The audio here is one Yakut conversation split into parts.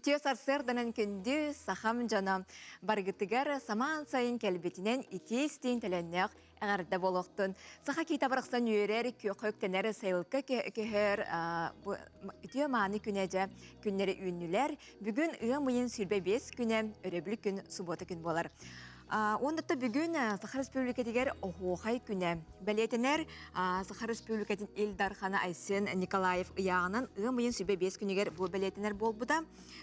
Үтүө сарсыарданан күндү сахам дьоно барыгытыгар самаан сайын кэлбитинэн итии истиин төлөннөөх эҕэрдэ буолуохтун. Саха киитэ барахсан үөрэр, күөххэ үктэнэр, сайылыкка көһөр бу үтүө мааны күнэ дьэ күннэри үүннүлэр. Бүгүн ыам ыйын 25 күнэ, өрөбүл күн, субуота күн буолар. Уонна бүгүн Саха Республикатыгар оһуохай күнэ бэлиэтэнэр. Саха Республикатын Ил Дархана Айсен Николаев ыйааҕынан ыам ыйын 25 күнүгэр бу бэлиэтэнэр буолбута.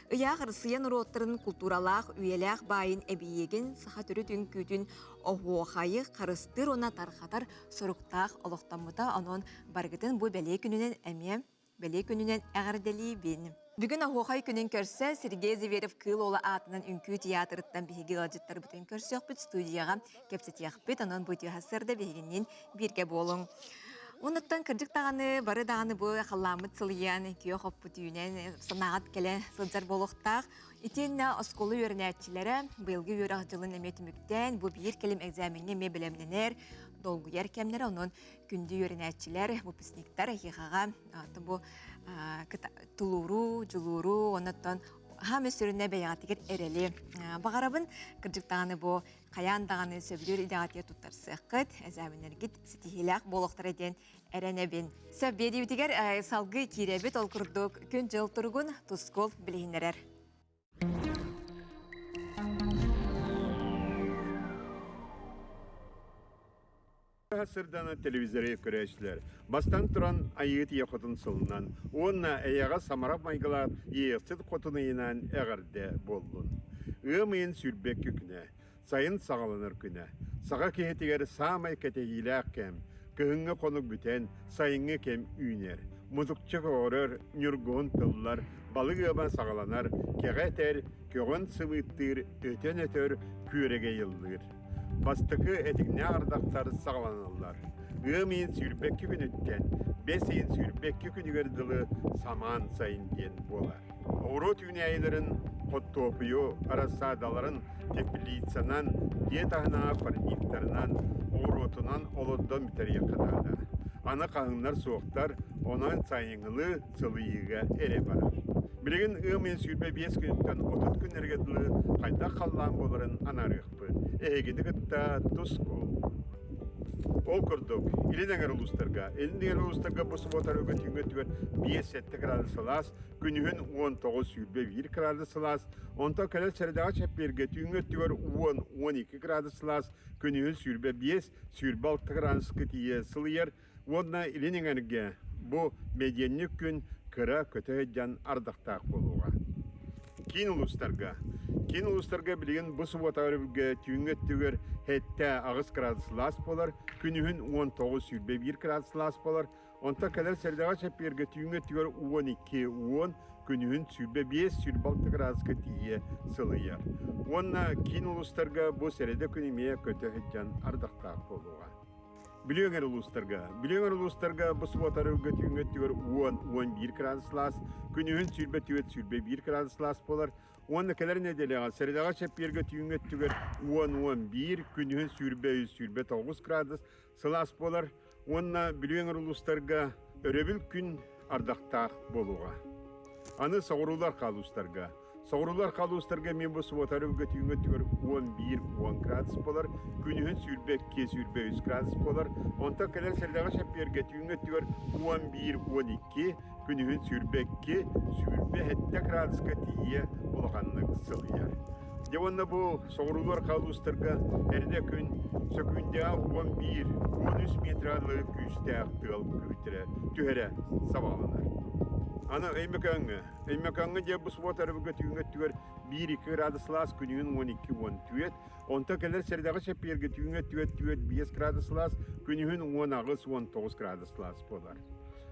Ыйаах Россия норуоттарын култууралаах, үйэлээх баайын эбийиэгин, саха төрүт үҥкүүтүн оһуохайы харыстыыр уонна тарҕатар соруктаах олохтоммута. Онон барыгытын бу бэлиэ күнүнэн эмиэ бэлиэ күнүнэн эҕэрдэлиибин. Бүгүн оһуохай күнүн көрсө Сергей Зверев Кыыл Уола аатынан үҥкүү театрыттан биһиги ыалдьыттарбытын көрсүөхпүт, студияҕа кэпсэтиэхпит. Онон бу үтүө сарсыарда биһигинниин бииргэ буолуҥ. Онуттан кырдьык даҕаны бары даҕаны бу халлааммыт сылыйан, күөх оппут үүнэн, санааҕыт кэлэ сылдьар буолуохтаах. Итиэннэ оскуола үөрэнээччилэрэ быйылгы үөрэх дьылын эмиэ түмүктээн, бу биир кэлим экзамеҥҥа эмиэ бэлэмнэнэр, долгуйар кэмнэрэ. Онон күндү үөрэнээччилэр, выпускниктар эһиэхэҕэ бу тулууру, дьулууру, оннуттан хаамы сүрүнэ бэйэҕитигэр эрэли баҕарабын. Кырдьык даҕаны бу хайаан даҕаны сөбүлүүр идэҕитигэр туттарсыаххыт, экзаменнэргит ситиһиилээх буолуохтара диэн эрэнэбин. Сөп биэриибитигэр салгыы киирэбит, ол курдук күн-дьыл туругун Тускул билиһиннэрэр. Сырдана телевизоры көрөөччүлэр бастан туран Айыы Ийэ Хотун сылынан уонна эйэҕэ самара майгылаах Иэйэхсит Хотун ыйынан эҕэрдэ буоллун. Ыам ыйын 22 күнэ, сайын саҕаланар күнэ. Саха киһитигэр саамай кэтэһиилээх кэм, кыһыҥҥы хонук бүтэн, сайыҥҥы кэм үүнэр. Мутукча көҕөрөр, ньургуһун тыллар, балык ыама саҕаланар, кэҕэ этэр, көҕөн сымыыттыыр, өтөн өтөр, күөрэгэй ыллыыр. Бастакы этиҥнээх ардахтар саҕаланаллар. Ыам ыйын 22 күнүттэн бэс ыйын 22 күнүгэр дылы самаан сайын диэн буолар. Оҕуруот үүнээйилэрин хортуоппуйу, рассадаларын теплицанан, дьиэ таһынааҕы парниктарынан, оҕуруотунан олордон бүтэриэххэ наада. Аны хаһыҥнар суохтар, онон сайыҥҥылыы сылыйыыга эрэ барар. Билигин ыам ыйын 25 күнүттэн 30 күннэргэ дылы хайдах халлаан буоларын анаарыахпыт. Эһигини кытта тускул. Ол курдук, илин эҥэр улуустарга, илин эҥэр улуустарга бу субуота түүҥҥү өттүгэр 5-7 градус сылаас, күнүһүн 19-21 градус сылаас, онтон кэлэр сэрэдэҕэ чэппиэргэ түүҥҥү өттүгэр 10-12 градус сылаас, күнүһүн 25-26 градуска тиийэ сылыйар, Уонна илин эҥэргэ бу бэдиэнньик күн кыра көтө сылдьан ардахтаах буолуоҕа. Киин улуустарга Киин улуустарга билигин бу субуота өрөбүлгэ түүҥҥү өттүгэр 7-8 градус сылаас буолар, күнүһүн 19-21 градус сылаас буолар, онтон кэлэр сэрдэҕэ чэппиэргэ түүҥҥү өттүгэр 12-10, күнүһүн 25-26 градуска тиийэ сылыйар. Уонна киин улуустарга бу сэрэдэ күн эмиэ көтө сылдьан ардахтаах буолуоҕа. Бүлүү эҥэр улуустарга. Бүлүү эҥэр улуустарга бу субуотарыга түүҥҥү өттүгэр 10-11 градус сылаас, күнүһүн 24-21 градус сылаас буолар. Уонна кэлэр нэдиэлэҕэ сэрэдэҕэ чэппиэргэ түүҥҥү өттүгэр 10-11, күнүһүн 23-29 градус сылаас буолар. Уонна Бүлүү эҥэр улуустарга өрөбүл күн ардахтаах буолуоҕа. Аны соҕуруулар хаалуустарга. Соҕуруулар халуустарга эмиэ бу субуотарыга түүҥҥү өттүгэр 11-10 градус буолар, күнүһүн 22-23 градус буолар, онтон кэлэр сэрдэҕэ чэппиэргэ түүҥҥү өттүгэр 11-12, күнүһүн 22-27 градуска тиийэ улаханнык сылыйар. Дьэ уонна бу соҕуруулар халуустарга эрдэ күн сөкүүндэҕэ 11-13 метр дылы күүстээх тыал күүтэрэ түһэрэ сабаҕаланар. Аны Өймөкөөҥҥө Өймөкөөҥҥө дьиэ бу субуота өрөбүлгэ түүҥҥү өттүгэр 1-2 градус сылаас, күнүһүн 12-14, онтон кэлэр сэрэдэҕэ чэппиэргэ түүҥҥү өттүгэр 4-5 градус сылаас, күнүһүн 18-19 градус сылаас буолар.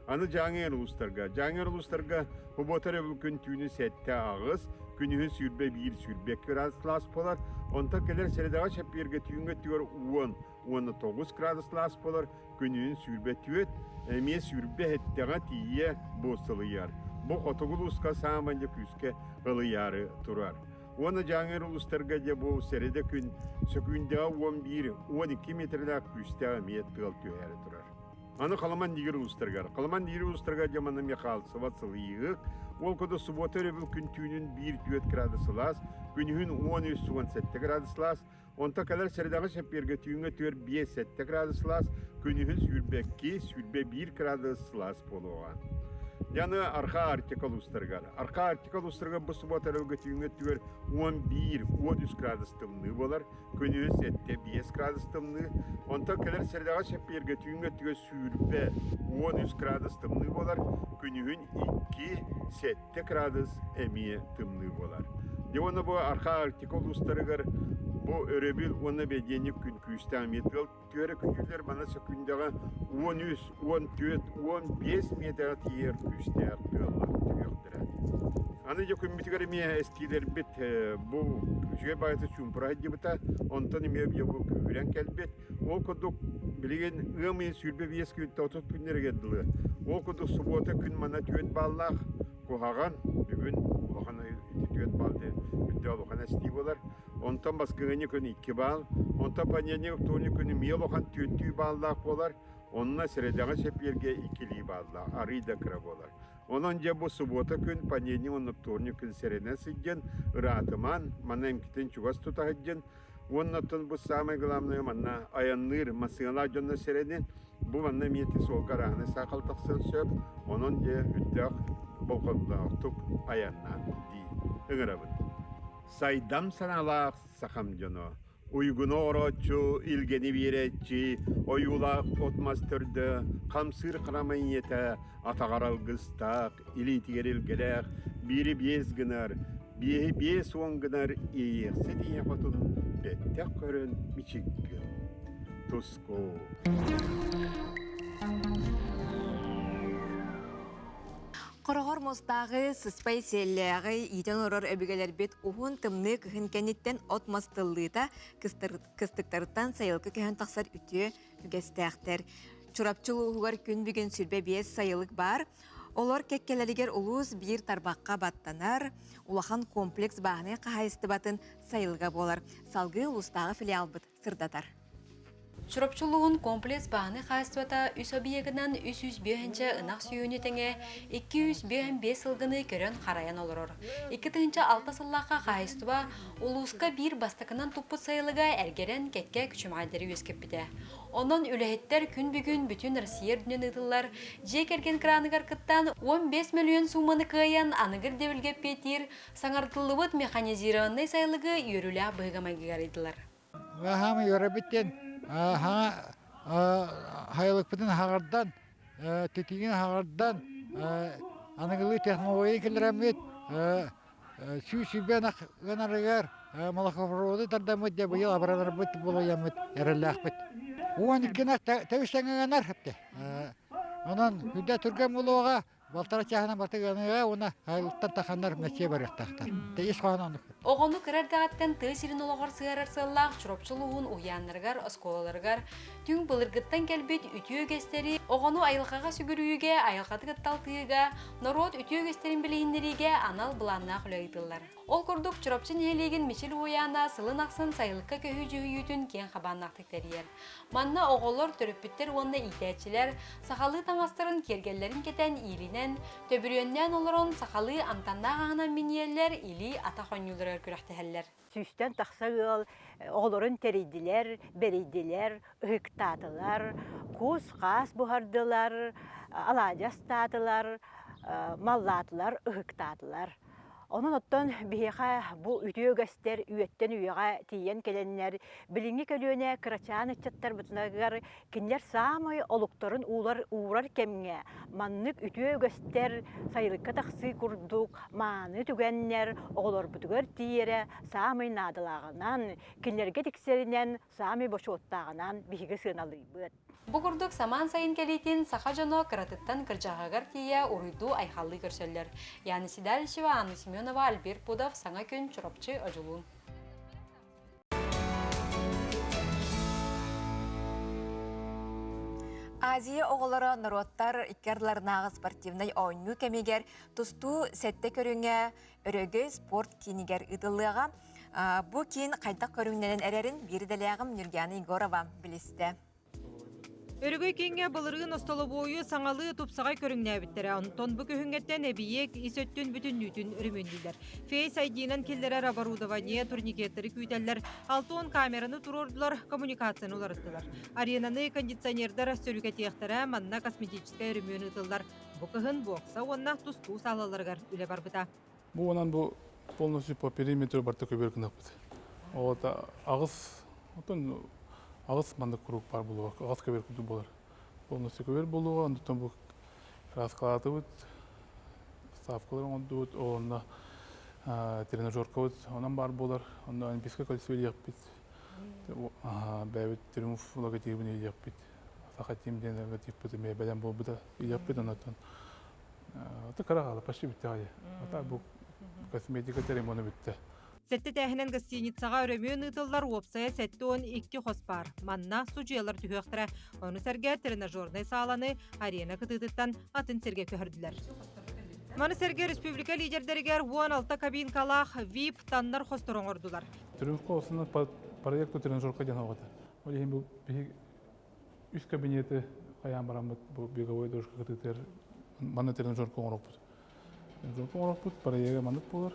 Аны Дьааҥы улуустарга. Дьааҥы улуустарга субуота өрөбүл күн түүнүн 7-8, күнүһүн 21-22 градус сылаас буолар, онтон кэлэр сэрэдэҕэ чэппиэргэ түүҥҥү өттүгэр 10 19 градус сылаас буолар, күнүһүн 24, эмиэ 27-ҕэ тиийэ бу сылыйар. Бу хотугу улууска саамай дьэ күүскэ ылыйаары турар. Уонна Дьааҥы улуустарга дьэ бу сэрэдэ күн сөкүүндэҕэ 11, 12 метрлээх күүстээх эмиэ тыал түһээри турар. Аны Халаман Дигир улуустарыгар. Халаман Дигир улуустарыгар дьэ манна Михалцева сылыйыык. Ол курдук субуота өрөбүл күн түүнүн 1-4 градус сылаас, күнүһүн 13-17 градус сылаас, Онто кэлэр сэрэдэҕи чэппиэргэ түүҥҥэ 4-5-7 градус сылаас, күнүһүн 22-21 градус сылаас буолуоҕа. Дьаны Арҕаа Арктика улуустарыгар. Арҕаа Арктика улуустарыгар бу субуота өрөбүлгэ түүҥҥэ өттүгэр 11-13 градус тымныы буолар, күнүһүн 7-5 градус тымныы. Онтон кэлэр сэрэдэҕи чэппиэргэ түүҥҥэ өттүгэр 20-13 градус тымныы буолар, күнүһүн 2-7 градус эмиэ тымныы буолар. Дьэ уонна бу Архаа Арктика улуустарыгар бу өрөбүл уонна бэдиэнньик күн күүстээх эмиэ тыал түөрэ күтүүлэр мана сөкүүндэҕэ 13, 14, 15 миэтэҕэ тиийэр күүстээх тыаллар түһүөхтэрэ. Аны дьэ күммүтүгэр эмиэ эстиилэрбит бу үчүгэй баҕайытык чуумпура сылдьыбыта, онтон эмиэ бу күүһүрэн кэлбит. Ол курдук билигин ыам ыйын 25 күнтэн 30 күннэригэр дылы. Ол курдук субуота күн манна түөрт бааллаах куһаҕан бүгүн улахан ити түөрт баал диэн үрдэ улахан эстии буолар. Онтон баскыһыанньа күн 2 баал, онтон понедельник вторник күнү эмиэ улахан түөртүү бааллаах буолар. Онно сэрэдэҕэ чэппиэргэ иккилии бааллаах, арыый да кыра буолар. Онон дьэ бу субуота күн, понедельник уонна вторник күн сэрэнэн сылдьан, ыраатымаан, манна эмкитин чугас тута сылдьан, Уонна оттон бу саамай главное манна айанныыр массыыналаах дьонно сэрэнин, бу манна эмиэ ити суолга арааһынай саахал тахсыан сөп, онон дьэ үрдээх болҕомтолоохтук айаннаан дии ыҥырабын. Сайдам санаалаах сахам дьоно, уйгуну орооччу, илгэни биэрээччи, ойуулаах от-мас төрдө, хамсыыр харамай ийэтэ, атаҕар алгыстаах, илиитигэр илгэлээх, биири биэс гынар, биэһи 50 гынар иэйиэхсит ийэ хотун бэттэх көрөн мичик гын. Туску. Хороҕор муостааҕы, сыспай сиэллээҕи иитэн олорор өбүгэлэрбит уһун тымныы кыһын кэнниттэн от-мас тыллыыта кыстыктарыттан сайылыкка көһөн тахсар үтүө үгэстээхтэр. Чурапчы улууһугар күн бүгүн 25 сайылык баар. Олор кэккэлэригэр улуус биир тарбахха баттанар, улахан комплекс бааһынай хаһаайыстыбатын сайылыга буолар. Салгыы улуустааҕы филиалбыт сырдатар. Чурапчы улууһун комплекс бааһынай хаһаайыстыбата үс объегынан 305 ынах сүөһүнү тэҥэ 255 сылгыны көрөн-харайан олорор. 2006 сыллаахха хаһаайыстыба улууска биир бастакынан туппут сайылыга эргэрэн кэккэ күчүмэҕэйдэри үөскэппитэ. Онон үлэһиттэр күн бүгүн бүтүн Россия үрдүнэн ыытыллар дьиэ кэргэн краныгар кыттан 15 мөлүйүөн сууманы кыайан аныгы ирдэбилгэ эппиэттиир саҥардыллыбыт механизированнай сайылыгы үөрүүлээх быһыыга-майгыга арыйдылар. Хаамай үөрэбиттэн хайылыкпытын хаҕардан, титигин хаҕардан, аныгылыы технология киллэрэммит 120 ынах ынарыгар молокопроводы тардаммыт дьэ быйыл абыранарбыт булуйаммыт эрэллээхпит. 12 ынах тэбис тэҥҥэ ыанар Онон үрдэ түргэн булуоҕа балтара чааһынан барыта ыаныаҕа уонна айылыттан таханнар мэччиэ барыахтаахтар. Ис хоһооно оннук. Оҕону кыра эрдэҕиттэн тыа сирин олоҕор сыһыарар сыаллаах Чурапчы улууһун уһуйааннарыгар, оскуолаларыгар Түҥ былыргыттан кэлбит үтүө үгэстэри оҕону айылҕаҕа сүгүрүйүүгэ, айылҕаты кытта алтыһыыга, норуот үтүө үгэстэрин билиһиннэриигэ анал былааннаах үлэ ыытыллар. Ол курдук, Чурапчы нэһилиэгин Мичил уһуйаана сылын ахсын сайылыкка көһүү дьүһүйүүтүн киэҥ хабааннаахтык тэрийэр. Манна оҕолор, төрөппүттэр уонна иитээччилэр сахалыы таҥастарын, киэргэллэрин кэтэн, иилинэн, төбүрүөннээн олорон сахалыы амтаннаах аһынан минньийэллэр, илии-атах оонньууларыгар күрэхтэһэллэр. Сүүстэн тахса ыал оҕолорун тэрийдилэр, бэрийдилэр, ыһыктаатылар, кус-хаас буһардылар, алаадьы астаатылар, маллаатылар, ыһыктаатылар. Онон оттон биһиэхэ бу үтүө үгэстэр үйэттэн үйэҕэ тиийэн кэлэннэр, билиҥҥи көлүөнэ кырачаан ыччаттарбытыгар кинилэр саамай олуктарын уулар уурар кэмҥэ маннык үтүө үгэстэр сайылыкка тахсыы курдук мааны түгэннэр оҕолорбутугар тиийэрэ саамай наадалааҕынан, кинилэргэ тиксэринэн саамай бочуоттааҕынан биһиги сыаналыыбыт. Бу курдук самаан сайын кэлиитин саха дьоно кыратыттан кырдьаҕаһыгар тиийэ уруйдуу-айхаллыы көрсөллөр. Яна Седалищева, Анна Семенова, Альберт Пудов, Саҥа күн, Чурапчы, Одьулуун. Азия оҕолоро норуоттар икки ардыларынааҕы спортивнай оонньуу кэмигэр тустуу сэттэ көрүҥэ Өрөгөй спорт киинигэр ыытыллыаҕа. Бу киин хайдах көрүҥнэнэн эрэрин биир идэлээҕим Нюргиана Егорова билистэ. Өрөгөй кииҥҥэ былырыын остолобуойу саҥалыы тупсаҕай көрүҥнээбиттэрэ. Онтон бу күһүҥҥэттэн эбийиэк ис өттүн бүтүннүүтүн өрөмүөннүүллэр. Face ID-нан киллэрэр оборудование, турникеттары күүтэллэр, 60 камераны туруордулар, коммуникацияны уларыттылар. Аренаны кондиционердар сөрүкэтиэхтэрэ, манна косметическай өрөмүөн ыытыллар. Бу кыһын бокса уонна тустуу саалаларыгар үлэ барбыта. Бу онон бу полностью по периметру барта көбүөр гынаппыт. Ота аҕыс отон аҕыс маннык круг бар буолуо, аҕыс көбүөр курдук буолар. Полностью көбүөр буолуоҕа, онтон бу краскалаатыбыт, ставкалар оҥордубут, онно тренажеркабыт онон баар буолар, онно олимпийскай кольцо илиэхпит, бэйэбит триумф логотибын илиэхпит, Саха тим диэн логотиппыт эмиэ бэлэм буолбута илиэхпит, онтон Ата кыра хаала, почти бүттэҕэ дии. Ата бу косметика ремона бүттэ. Сэттэ тээһинэн гостиницаҕа өрөмүөн ыытыллар уопсайа 72 хос баар. Манна судьуйалар түһүөхтэрэ. Ону сэргэ тренажернай сааланы арена кытыытыттан атын сиргэ көһөрдүлэр. Маны сэргэ республика лидердэригэр 16 кабинкалаах VIP таннар хостор оҥордулар. Тренировка основной проекту тренажерка диэн оҕото. Ол иһин бу биһиги үс кабинеты хайаан бараммыт бу беговой дорожка кытыытыгар манна тренажерка оҥороппут. Тренажерка оҥороппут, проега маннык буолар.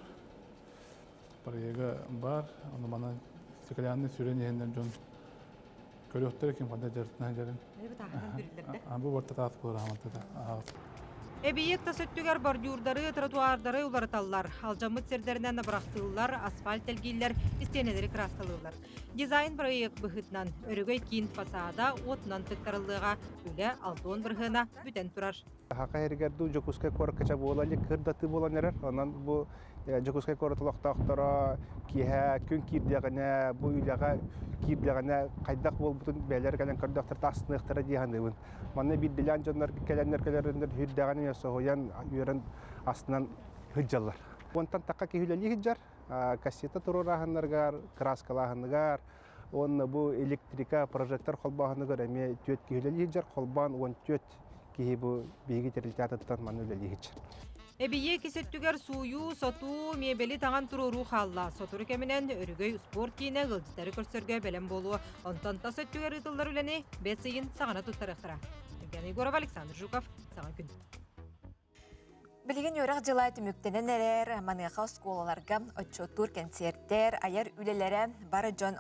Проега бар, ону манан стеклянный сүрэн иһэннэр дьон көрүөхтэрэ ким ханна дьарытынан дьарын. Бу барта таас буолар аһаматтата. Эбийиэк тас өттүгэр бордюрдары, тротуардары уларыталлар, алдьаммыт сирдэринэн абырахтыыллар, асфальт тэлгииллэр, истиэнэлэри кырааскалыыллар. Дизайн-бырайыак быһыытынан Өрөгөй киин фасада уотунан тыктарыллыаҕа, үлэ 60 бырыһыана бүтэн турар. Саха сиригэр дуу Дьокуускай куоракка ча буола илик кырдатыы буолан эрэр. Онон бу Дьокуускай куорат олохтоохторо киэһэ күн киирдэҕинэ, бу үлэҕэ киирдэҕинэ хайдах буолбутун бэйэлэрэ кэлэн көрдөхтөр астыныахтара дии саныыбын. Манна биирдилээн дьоннор кэлэннэр кэлэриннэр сүрдээҕин соһуйан, үөрэн астынан сылдьаллар. Уонтан тахха киһи үлэлии сылдьар. Кассета туруорааһыннарыгар, кырааскалааһыныгар уонна бу электрика, прожектор холбооһунугар эмиэ түөрт киһи үлэлии сылдьар, холбоон 14 киһи бу биһиги тэрилтэ манна үлэлии сылдьар. Эбийиэк ис өттүгэр сууйуу, сотуу, миэбэли таҥан туруоруу хаалла. Сотору кэминэн Өрөгөй успуорт киинэ ыалдьыттары көрсөргө бэлэм буолуо. Онтон тас өттүгэр ыытыллар үлэни бэс ыйын саҕана туттарыахтара. Евгений Егоров, Александр Жуков, Саҥа күн. Билигин үөрэх дьыла түмүктэнэн эрэр, маныаха оскуолаларга отчуоттуур кэнсиэртэр, айар үлэлэрэ бар дьон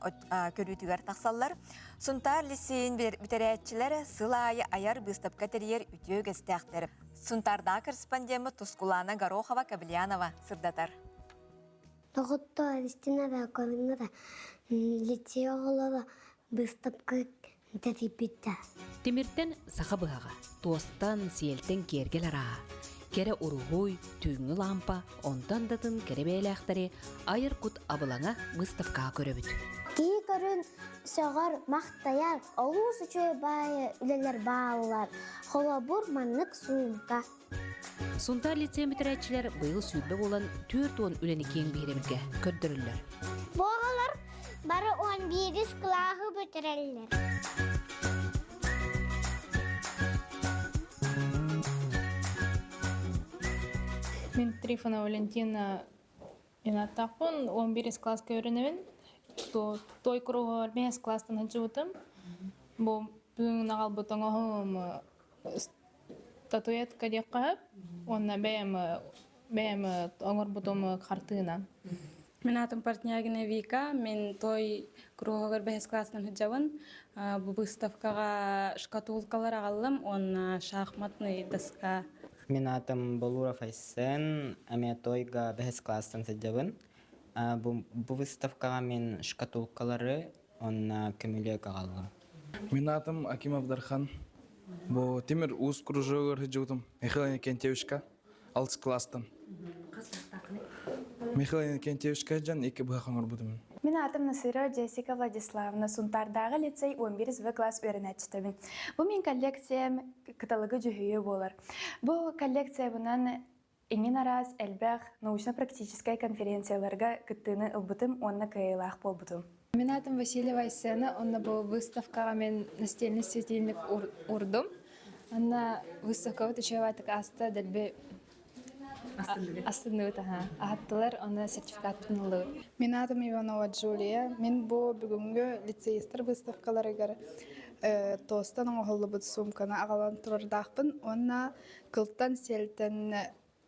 көрүүтүгэр тахсаллар. Сунтаар лиссиэйин бүтэрээччилэр сыл аайы айар быыстапка тэрийэр үтүө үгэстээхтэр. Сунтаардаах корреспондеммыт Тускулаана Горохова-Кобельянова сырдатар. Доҕоттоор, истинэ да, көрүҥҥэ да лицей оҕолоро быыстапка тэрийбиттэр. Тимиртэн саха быһаҕа, туостан, сиэлтэн киэргэл арааһа, кэрэ уруһуй, түүҥҥү лаампа, онтон да атын кэрэ бэйэлээхтэри айар кут абылаҥа быыстапкаҕа көрөбүт. Киһи көрүн сөҕөр, махтайар, олус үчүгэй баайы үлэлэр бааллар. Холобур, маннык суумка. Сунтаар лицейин бүтэрээччилэр быйыл 20 буолан 40 үлэни киэҥ биһирэбилгэ көрдөрөллөр. Бу оҕолор бары 11 кылааһы бүтэрэллэр. Мин Трифонова Валентина Инаттаахпын 11 класска үөрэнэбин. Той куруһугар 5 класстан сылдьыбытым. Бу бүгүн аҕалбыт оҥоһуум Статуэтка диэххэ сөп уонна бэйэм бэйэм оҥорбутум хартыына. Мин аатым Портнягина Вика, мин той кругугар бэһис класстан сылдьабын. Бу выставкаҕа шкатулкалар аҕаллым уонна шахматный доска. Мин аатым Болуров Айсен, эмиэ тойга бэһис класстан сылдьабын. Бу, бу выставкаҕа мин шкатулкалары уонна көмүлүөк аҕаллым. Мин аатым Акимов Дархан. Бу Тимир Уус кружогар сылдьыбытым Михаил Иннокентьевичка алтыс класстан. Михаил Иннокентьевичка дьон икки быһах оҥорбутум. Мин аатым Насырова Джессика Владиславовна, Сунтаардааҕы лицей 11 В класс үөрэнээччитэбин. Бу мин коллекциям кыталыгы дьүһүйүү буолар. Бу коллекциябынан Иҥин араас элбэх научно-практическай конференцияларга кыттыыны ылбытым уонна кыайыылаах буолбутум. Мин аатым Васильева Айсена, онно бу выставкаҕа мин настольный светильник урдум. Онно выставкабыт үчүгэйбатык ааста, дэлби астынныбыт аха. Аһаттылар, онно сертификатпытын ыллыбыт. Мин аатым Иванова Джулия. Мин бу бүгүҥҥү лицеистэр выставкаларыгар. туостан оҥоһуллубут суумканы аҕалан турардаахпын уонна кылтан сиэлтэн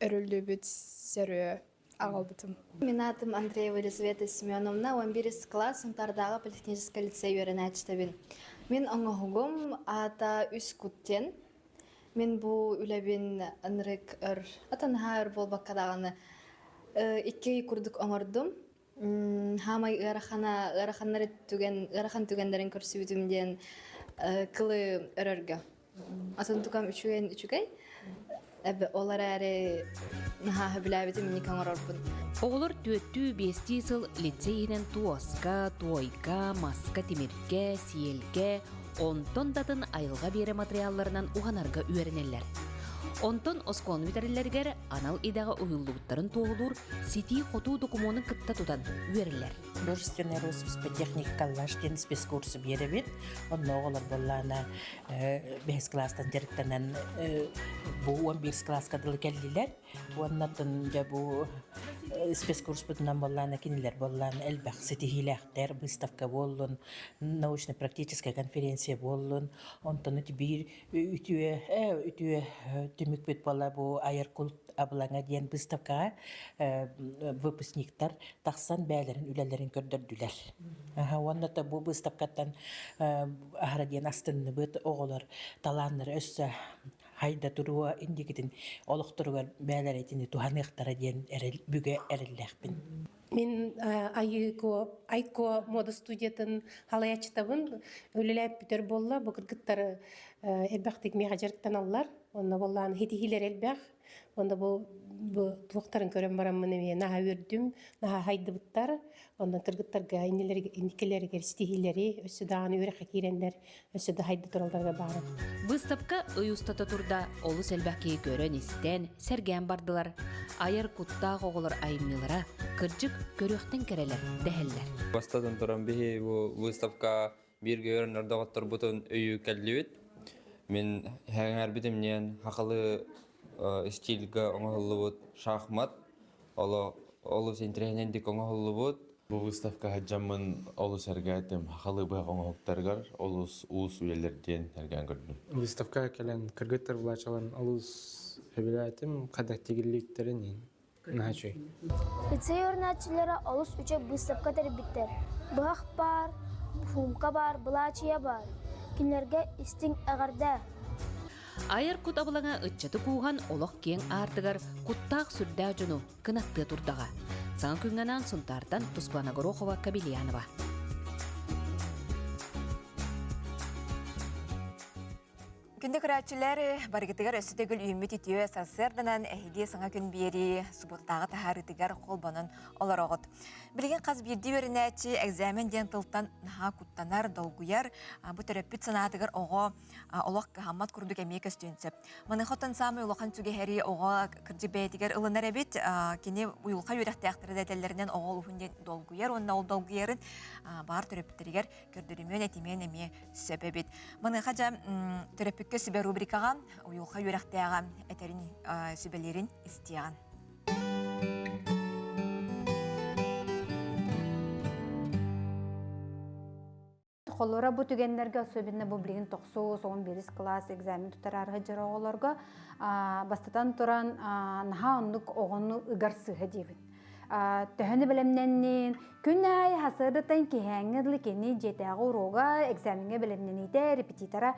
өрүллүбүт сөрүө аҕалбытым. Мин аатым Андреева Елизавета Семеновна, 11 класс Сунтаардааҕы политехническай лицей үөрэнээччитэбин. Мин оҥоһугум аата Үс кут диэн. Мин бу үлэбин ынырык өр, ата наһаа өр буолбакка даҕаны икки ый курдук оҥордум. Хаамай ыарахана, ыараханнары түгэн, ыарахан түгэннэрин көрсүбүтүм диэн кылы өрөргө. Атын тукам үчүгэн үчүгэй. Эбэ ол эрээри наһаа сөбүлээбитим инник оҥорорбун. Оҕолор түөртүү биэстии сыл лицей иһинэн туоска, туойга, маска, тимиргэ, сиэлгэ, онтон да атын айылҕа биэрэ матырыйаалларынан уһанарга үөрэнэллэр. Онтон оскуоланы бүтэрэллэригэр анал идэҕэ уһуллубуттарын туоһулуур ситии-хотуу докумуонун кытта тутан үөрэллэр. Художественный роспись по технике коллаж диэн спецкурсу биэрэбит. Онно оҕолор буоллаана бэһис класстан дьарыктанан бу 11 класска дылы кэллилэр. Уоннатын дьэ бу спецкурспутунан буоллаана кинилэр буоллаана элбэх ситиһиилээхтэр выставка буоллун, научно-практическая конференция буоллун. Онтон биир үтүө үтүө түмүкпүт буолла бу айар культ абылаҥа диэн выставкаҕа выпускниктар тахсан бэйэлэрин үлэлэрин көрдөрдүлэр. Уонна да бу выставкаттан аһара диэн астынныбыт оҕолор талааннара өссө хайда туруо инникитин олохторугар бэйэлэрэ итини туһаныахтара диэн эрэл бүгэ эрэллээхпин. Мин Айыко Айко мода студиятын халайаччытабын. Үлэлээп бүтэр буолла. Бу кыргыттар элбэхтик миэхэ дьарыктаналлар. Онно буоллаан хитиһиилэр элбэх. Онно бу бу туохтарын көрөн бараммын эмиэ наһаа үөрдүм, наһаа хайдыбыттар. Онно кыргыттарга инникилэригэр ситиһиилэри өссө даҕаны үөрэххэ киирэннэр өссө да хайда туралларга баарым. Выставка ый устата турда олус элбэх киһи көрөн-истэн, сэргээн бардылар. Айар куттаах оҕолор айымньылара кырдьык көрүөхтэн кэрэлэр дэһэллэр. Бастатан туран биһи бу выставка бииргэ үөрэнэр доҕотторбутун өйүү кэллибит. Мин хэҥээрбитим диэн хахалы стильга оҥоһуллубут шахмат Оло олус интэриэһинэйдик оҥоһуллубут. Бу выставка сылдьаммын олус эргээтим. Хахалы быһах оҥоһуктарыгар олус уус үлэлэр диэн эргээн көрдүм. Выставка кэлэн кыргыттар булаачаларын олус сөбүлээтим. Хайдах тигиллииттэрин наһаа үчүгэй. Лицей үөрэнээччилэрэ олус үчүгэй быыстапка тэрийбиттэр. Быһах баар, суумка баар, былаачыйа баар. Кинилэргэ истиҥ эҕэрдэ! Айар кут абылаҥа ыччаты кууһан олох киэҥ аартыгар куттаах сүрдээх дьону кынаттыа турдаҕа. Саҥа күҥҥэ анаан Сунтаартан Тускулана Горохова Кабельянова. Күндү көрөөччүлэр, барыгытыгар өссө төгүл үүммүт үтүө сарсыарданан эһиги саҥа күн биэрии субуотатааҕы таһаарыытыгар холбонон олороҕут. Билигин хас биирдии үөрэнээччи экзамен диэн тылтан наһаа куттанар, долгуйар. Бу төрөппүт санаатыгар оҕо олох кыһаммат курдук эмиэ көстүөн сөп. Маныаха оттон саамай улахан сүгэһэри оҕо кырдьык бэйэтигэр ылынар эбит. Кини уйулҕа үөрэхтээхтэрэ да этэллэринэн оҕо олуһун диэн долгуйар уонна ол долгуйарын баар төрөппүттэригэр көрдөрүмүөн этимиэн эмиэ сөп эбит. Маныаха дьэ төрөппүккэ сүбэ рубрикаҕа уйулҕа үөрэхтээҕэ этэрин сүбэлиирин истиэҕин. Холура бу түгэннэргэ особенно бу билигин тохсус, он бирис класс экзамен тутараары сылдьар оҕолорго бастатан туран наһаа оннук оҕону ыгар сыыһа диибин. Төһөнү бэлэмнэннин, күн аайы хасыадаттан киһээҥҥэ дылы кини дьиэтээҕи уруога, экзамеҥҥа бэлэмнэниитэ, репетитора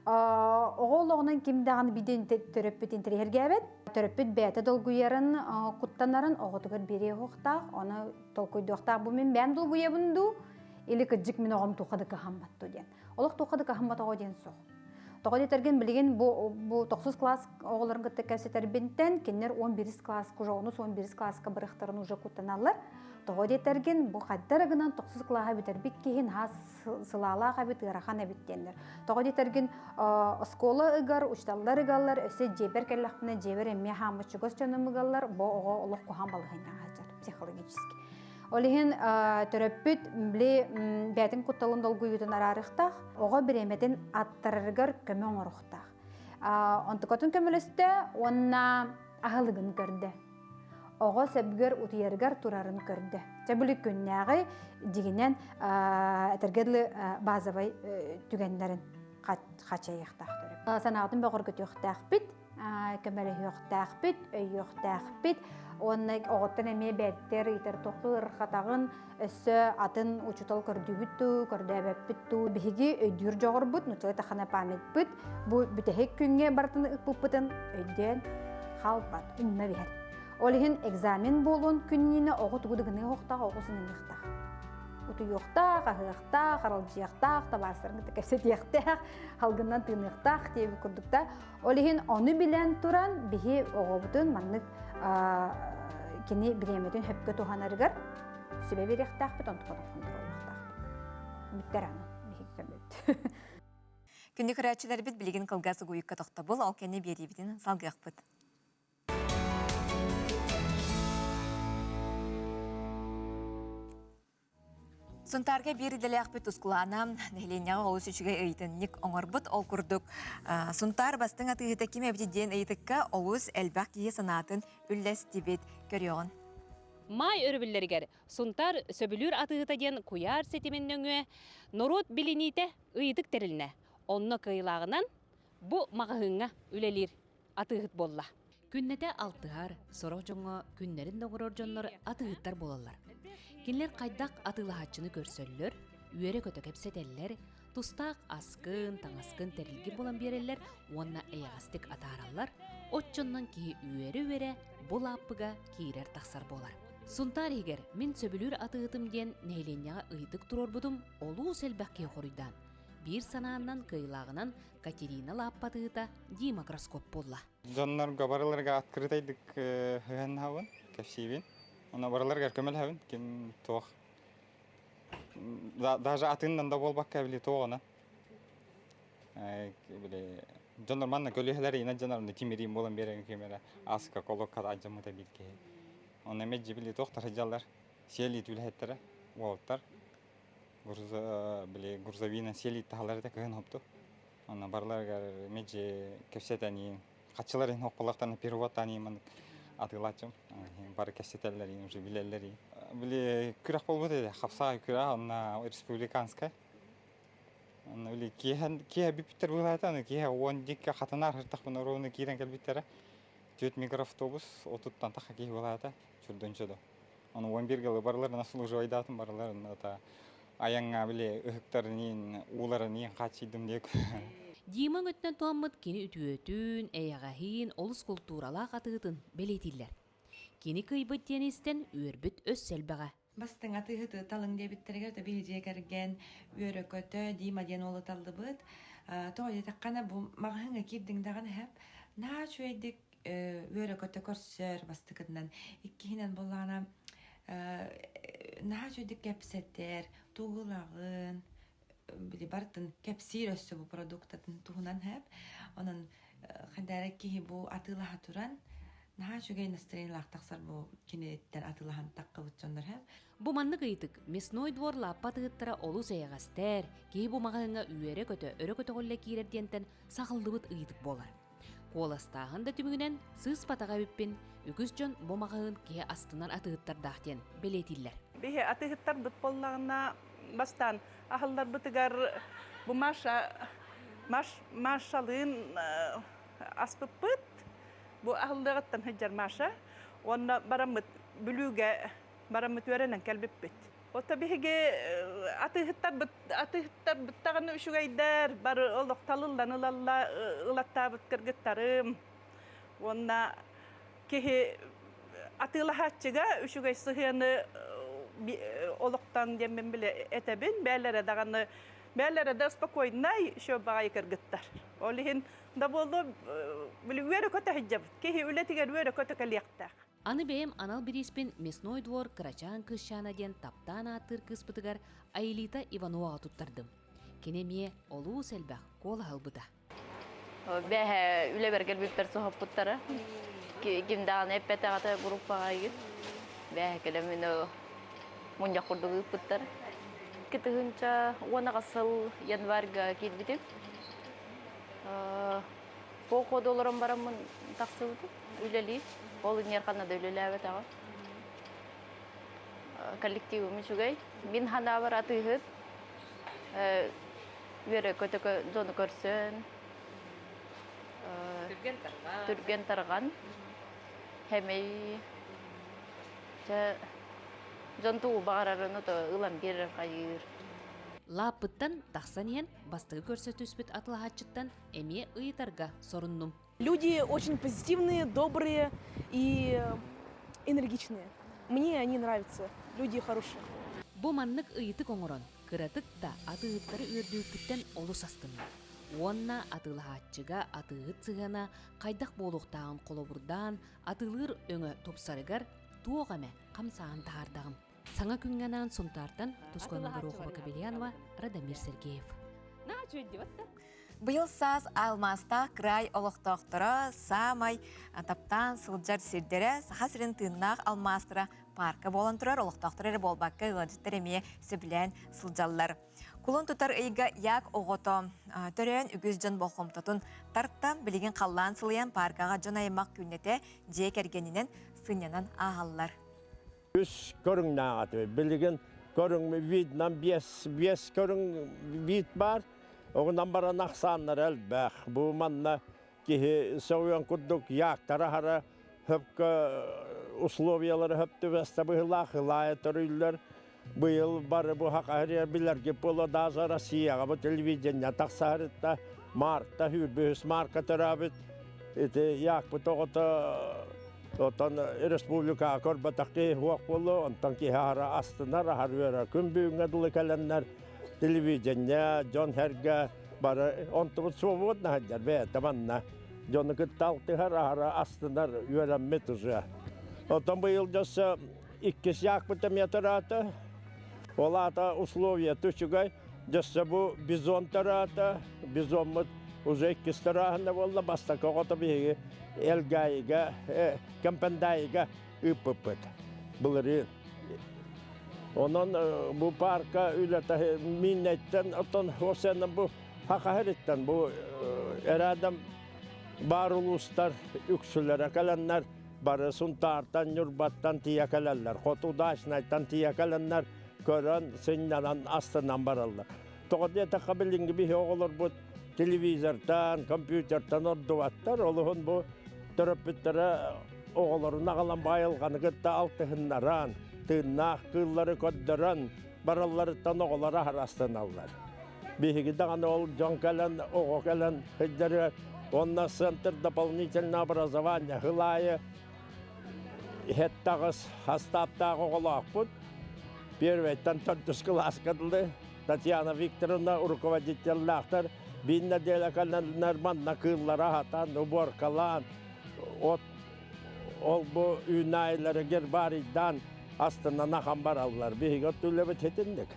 оҕо олоҕунан ким даҕаны биирдэ төрөппүт интэриэһиргээбэт. Төрөппүт бэйэтэ долгуйарын, куттанарын оҕотугар биэриэ суохтаах, ону толкуйдуохтаах. Бу мин бэйэм долгуйабын дуу, или кырдьык мин оҕом туохха да кыһаммат дуу диэн. Олох туохха да кыһаммат оҕо диэн суох. Тоҕо диэтэргин билигин бу, бу тохсус класс оҕолорун кытта кэпсэтэрбинтэн кинилэр 11 класс уже онус 11 класска барыахтарын уже куттаналлар. Тоҕо диэтэргин бу хайдара гынан тохсус класса бүтэрбит киһи наһаа сылаалаах эбит, ыарахан эбит диэннэр. Тоҕо диэтэргин оскуола ыгар, учууталлар ыгаллар, өссө дьиэбэр кэллэхпинэ дьиэбэр эмиэ хааммыт чугас дьонум ыгаллар, бу оҕо олох куһаҕан балаһыанньаҕа сылдьар психологически. Ол иһин төрөппүт били бэйэтин кутталын долгуйуутун араарыахтаах, оҕо бириэмэтин аттарарыгар көмө оҥоруохтаах. Онтукатын көмөлөстө уонна аһылыгын көрдө. Оҕо сөбүгэр утуйарыгар турарын көрдө. Чэ били күннээҕи дьигинэн этэргэ дылы базовай түгэннэрин. Хачайыахтаах төрөппүт. Санаатын бөҕөргөтүөхтээхпит, көмөлөһүөхтээхпит, өйүөхтээхпит. Уонна оҕоттон эмиэ бэттэр ыйтар тоқу ырхатаҕын өссө атын учуутал көрдүүбүт дуу, көрдөөбөппүт дуу. Биһиги өйдүүр дьоҕурбут, нуччалыы тахана памятпыт бу бүтэһик күҥҥэ барытын ыкпыппытын өйдөөн хаалбат, умна биһэр. Ол иһин экзамен буолуон күннүүнэ оҕо тугу да гыныа оһохтоох, оҕо сынньаныахтаах. Утуйуохтаах, аһыахтаах, аралдьыйыахтаах, табаарыстарын кытта кэпсэтиэхтээх, халгыннан тыыныахтаах диэбит курдук да. Ол иһин ону билэн туран биһи оҕобутун маннык кини бириэмэтин сөпкө туһанарыгар сүбэ биэриэхтээхпит, онтукатын хонтуруоллуохтаахпыт. Бүттэр аны биһиги көмөбүт. Күндү көрөөччүлэрбит билигин кылгас угуйукка тохтобул, ол кэннэ биэриибитин салгыахпыт. Сунтаарга биир идэлээхпит Тускулаана нэһилиэнньэҕэ олус үчүгэй ыйытынньык оҥорбут. Ол курдук, Сунтаар бастыҥ атыыһыта ким эбит диэн ыйытыкка олус элбэх киһи санаатын үллэстибит. Көрүөҕүн. Маай өрөбүллэригэр Сунтаар сөбүлүүр атыыһыта диэн куйаар ситимин нөҥүө норуот билиниитэ ыйытык тэрилинэ. Онно кыайыылааҕынан бу маҕаһыыҥҥа үлэлиир атыыһыт буолла. Күннэтэ алтыһар, сорох дьоҥҥо күннэрин да оҥорор дьоннор атыыһыттар буолаллар. Кинилэр хайдах атыылаһааччыны көрсөллөр, үөрэ-көтө кэпсэтэллэр, тустаах аскын, таҥаскын тэрилгин булан биэрэллэр уонна эйэҕэстик атаараллар, оччоннон киһи үөрэ-үөрэ бу лааппыга киирэр-тахсар буолар. Сунтаар иһигэр мин сөбүлүүр атыыһытым диэн нэһилиэнньэҕэ ыйытык туруорбутум олус элбэх киһи хоруйдаан, биир санааннан кыайыылааҕынан Катерина лааппатыыта Дима Красков буолла. Дьоннорго барыларга открытайдык ыһаннаһабын, кэпсиибин. Онно барыларыгар көмөлөһөбүн. Ким туох даже атыыннан да буолбакка били туоҕуна били дьоннор манна көлүөһэлэр иинэ дьонор тимириин буолан биэрэн ким эрэ аска колокка алдьаммыта биир киһи. Онно эмиэ били туохтар сылдьаллар сиэлии түлэһиттэрэ уолаттар били грузовина сиэлии таһалар этэ кыһын хопту. Онно барыларыгар меджи кэпсэтэн хаччылар иһин хоппалартан переводтаан маннык атыылааччым. Бары кэпсэтэллэр уже билэллэр. Били күрэх буолбут этэ, хапсаҕай күрэх, онно республиканскай. Онно били киэһэ киэһэ бүппүттэр быһыылаата, аны киэһэ уон дикки хатанаар сыртахпын оруону киирэн кэлбиттэрэ. Түөрт микроавтобус отуттан тахха киһи буолаата, чурдунча да. Ону уон биир гылы барыларына служивайдаатым барыларын это айаҥҥа били ыһыктарын ууларын иин хааччыйдым диэк. Дима өҥөтүнэн туһаммыт кини үтүөтүн, эйэҕэһин, олус култууралаах атыытын бэлиэтииллэр. Кини кыйбыт диэн истэн үөрбүт өссө элбэҕэ. Бастыҥ атыыһыты талыҥ диэбиттэригэр да биһи дьиэ кэргэн үөрэ-көтө Дима диэн уолу таллыбыт. Тоҕо диэтэххинэ бу маҕаһыыҥҥа киирдиҥ даҕаны иһэп наһаа үчүгэйдик үөрэ-көтө көрсөр бастакытынан. Иккиһинэн буоллаҕына наһаа үчүгэйдик кэпсэтэр, тугулаҕын, били барытын кэпсиир өссө бу продуктатын туһунан хэп. Онон хайдара киһи бу атыылаһа туран наһаа үчүгэй настроениелаах тахсар бу киниттэн атыылаһан таххыбыт дьоннор хэп. Бу маннык ыйытык мясной двор лааппа атыыһыттара олус эйэҕэстэр, киһи бу маҕаһыыҥҥа үөрэ-көтө, өрө көтөҕүллэ киирэр диэнтэн саҕыллыбыт ыйытык буолар. Куоластааһын да түмүгүнэн сыыспатах эбиппин, үгүс дьон бу маҕаһыын киһи астынан атыыһыттардаах диэн бэлиэтииллэр. Биһи атыыһыттарбыт буоллаҕына бастаан аһылларбытыгар бу Маша Маш Машалыын аспыппыт. Бу аһыллыаҕыттан сылдьар Маша. Уонна бараммыт Бүлүүгэ бараммыт үөрэнэн кэлбиппит. Ото биһиги атыыһыттарбыт атыыһыттарбыт даҕаны үчүгэйдэр, бары олох талыллан ылалла ылаттаабыт кыргыттарым. Уонна киһи атыылаһааччыга үчүгэй сыһыаны олохтон диэммин билэ этэбин. Бээлэрэ даҕаны бээлэрэ да спокойнай еще баҕайы кыргыттар. Ол иһин да буолуо били үөрэ-көтө сылдьабыт. Киһи үлэтигэр үөрэ-көтө кэлиэхтээх. Аны бэйэм анал бирииспин Мясной двор кырачаан кыысчаана диэн таптаан ааттыыр кыыспытыгар Аэлита Ивановаҕа туттардым. Кини эмиэ олус элбэх куолаһы ылбыта. Бэһэ үлэбэр кэлбиппэр соһуппуттара. Ким даҕаны эппэтэҕэ группаҕа игин. Бэһэ кэлэммин мунньах курдук ыыппыттар. Кытыһынча уон сыл январьга киирбитим. Походу олорон бараммын тахсыбытым. Үлэлии. Ол иннигэр ханна да үлэлээбэтэҕим. Коллективым үчүгэй. Мин ханаабар атыыһыт. Үөрэ көтө дьону көрсөн Түргэн тарҕан. Түргэн тарҕан. Хэмэй чэ дьон тугу баҕарарын ото ылан биэрэр хайыыр. Лааппыттан тахсан иһэн бастакы көрсө түспүт атылаһааччыттан эмиэ ыйытарга соруннум. Люди очень позитивные, добрые и энергичные. Мне они нравятся. Люди хорошие. Бу маннык ыйытык оҥорон, кыратык да атыыһыттары үөрдүүппүттэн олус астынным. Уонна атыылаһааччыга атыыһыт сыһыана хайдах буолуохтааҕын холобурдаан, атыылыыр өҥө тупсарыгар туох эмэ хамсааһын таһаардаҕым. Саҥа күҥҥэ анаан Сунтаартан Тускуана Горохова Кобельянова, Радомир Сергеев. Быйыл саас алмаастаах край олохтоохторо саамай таптаан сылдьар сирдэрэ Саха сирин тыыннаах алмаастара парка буолан турар олохтоохтор эрэ буолбакка ыалдьыттар эмиэ сөбүлээн сылдьаллар. Кулун тутар ыйга як оҕото төрөөн үгүс дьон болҕомтотун тарта. Билигин халлаан сылыйан паркаҕа дьон аймах күннэтэ дьиэ кэргэнинэн сынньанан ааһаллар. Үс көрүҥнээх этибит. Билигин көрүҥ виднан биэс, биэс көрүҥ вид баар. Оҕунан баран ахсааннара элбэх. Бу манна киһи сөҕүөн курдук яактара аһара хөпкө условиялары хөп түбэстэ быһыылаах ылаайа төрүүллэр. Быйыл бары бу хахаһырыйар билэрги буола даже Россияҕа бу телевидение тахсаһарытта мартта хүүрбүһүс марка төрөөбүт ити яакпыт оҕото Оттон республикаҕа көрбөтөх киһи суох буолуо, онтон киһи аһара астынар, аһар үөрэр. Күн бүгүҥҥэ дылы кэлэннэр телевидение, дьон-сэргэ бары онтубут свободно сылдьар бэйэтэ манна. Дьону кытта алтыһар, аһара астынар, үөрэммит уже. Оттон быйыл дьоссе иккис яакпыт эмиэ төрөөтө. Ол аата условията үчүгэй. Дьөссө бу бизон төрөөтө. Бизоммут уже иккис төрөөһүнэ буолла. Бастакы оҕото биһиги Элгээйигэ, Кэмпэндээйигэ ыыппыппыт былырыын. Онон бу парка үлэтэ Миннэттэн, оттон Хосеннан бу Хахаһыриттан бу эрээдэм баар улуустар үксүлэрэ кэлэннэр бары Сунтаартан, Ньурбаттан тиийэ кэлэллэр. Хоту Удачнайтан тиийэ кэлэннэр көрөн, сынньанан, астынан бараллар. Тоҕо диэтэххэ билиҥҥи биһи оҕолорбут телевизортан, компьютертан ордубаттар. Олуһун бу төрөппүттэрэ оҕолорун аҕалан айылҕаны кытта алтыһыннаран, тыыннаах кыыллары көрдөрөн баралларыттан оҕолор аһарастаналлар. Биһиги даҕаны ол дьон кэлэн, оҕо кэлэн сылдьарыгар уонна центр дополнительного образования сыл аайы иһэттаҕыс хастааптаах оҕолоохпут. Первэйтэн төрдүс кылааска дылы Татьяна Викторовна руководителлаахтар биир нэдиэлэ кэлэннэр манна кыыллара аһатан, уборкалаан, от ол бу үүнээйилэри гербарийдаан астынан ахан бараллар. Биһиги от үлэбит итинник.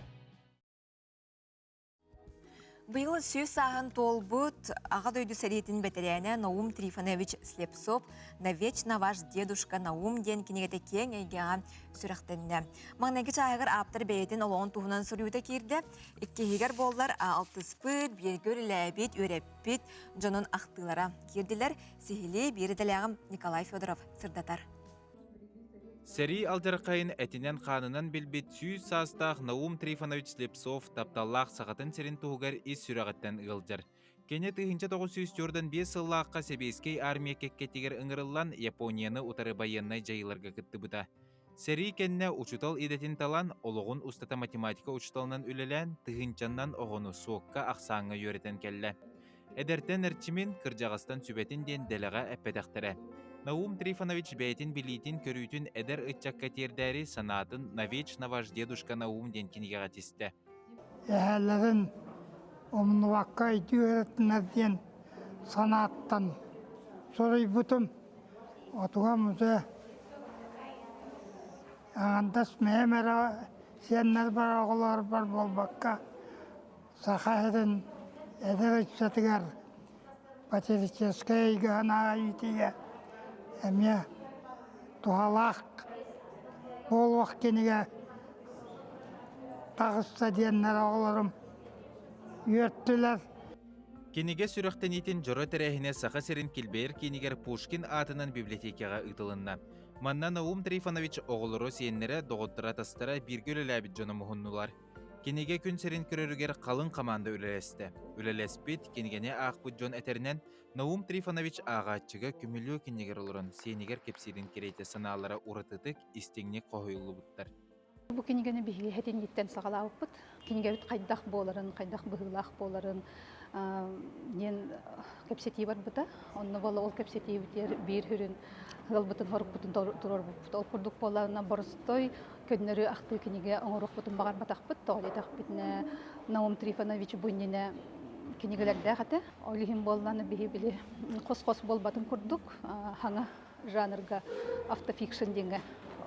Быйыл 100 сааһын туолбут Аҕа дойду сэриитин бэтэрээнэ Наум Трифонович Слепцов «Навечно ваш дедушка Наум» диэн кинигэтэ киэҥ эйгэҕэ сүрэхтэннэ. Маҥнайгы чааһыгар ааптар бэйэтин олоҕун туһунан суруйуута киирдэ. Иккиһигэр буоллар алтыспыт, бииргэ үлэлээбит, үөрэппит дьонун ахтыылара киирдилэр. Сиһилии биир идэлээҕим Николай Федоров сырдатар. Сэрии алдьархайын этинэн-хаанынан билбит 100 саастаах Наум Трифонович Слепцов тапталлаах Сахатын сирин туһугар ис сүрэҕиттэн ыалдьар. Кини 1945 сыллаахха Сэбиэскэй армия кэккэтигэр ыҥырыллан Японияны утары байыаннай дьайыыларга кыттыбыта. Сэрии кэннэ учуутал идэтин талан, олоҕун устата математика учууталынан үлэлээн, тыһыынчаннан оҕону суокка-ахсааҥҥа үөрэтэн кэллэ. Эдэртэн эрчимин, кырдьаҕастан сүбэтин диэн дэлэҕэ эппэтэхтэрэ. Наум Трифонович бэйэтин билиитин-көрүүтүн эдэр ыччакка тиэрдээри санаатын «Навечно ваш дедушка Наум» диэн кинигэҕэ тистэ. Эһээлэрин умнубакка өйдүү үөрэтинэр диэн санааттан суруйбутум. Отугам уже аҥардас мэйэм эрэ сиэннэрбэр оҕолорбор буолбакка Саха сирин эдэр ыччатыгар патриотическай эйгэһин иитиигэ эмиэ туһалаах буолуох кинигэ таҕыста диэннэр оҕолорум үөртүлэр. Кинигэ сүрэхтэниитин дьоро тэрээһинэ Саха сирин килбэйэр киинигэр Пушкин аатынан библиотекаҕа ыытылынна. Манна Наум Трифонович оҕолоро, сиэннэрэ, доҕотторо-атастара бииргэ үлэлээбит дьоно муһуннулар. Кинигэ күн сирин көрөрүгэр халыҥ хамаанда үлэлэстэ. Үлэлэспит, кинигэни аахпыт дьон этэринэн, Наум Трифонович ааҕааччыга көмүлүө кинигэр олорон сиэнигэр кэпсиирин кэриэтэ санаалара уратытык, истиҥник хоһуйуллубуттар. Бу кинигэни биһиги этинниттэн саҕалаабыппыт. Кинигэбит хайдах буоларын, хайдах быһыылаах буоларын диэн кэпсэтии барбыта. Онно буола ол кэпсэтиибитигэр биир сүрүн ыалбытын хорукпутун туруорбуппут. Ол курдук буоллаҕына боростой көннөрү ахтыы кинигэ оҥоруохпутун баҕарбатахпыт. Тоҕо диэтэхпитинэ Наум Трифонович бу иннинэ кинигэлэрдээх этэ. Ол иһин буоллаҕына биһи били хос-хос буолбатын курдук хаҥа жанрга автофикшн диэҥҥэ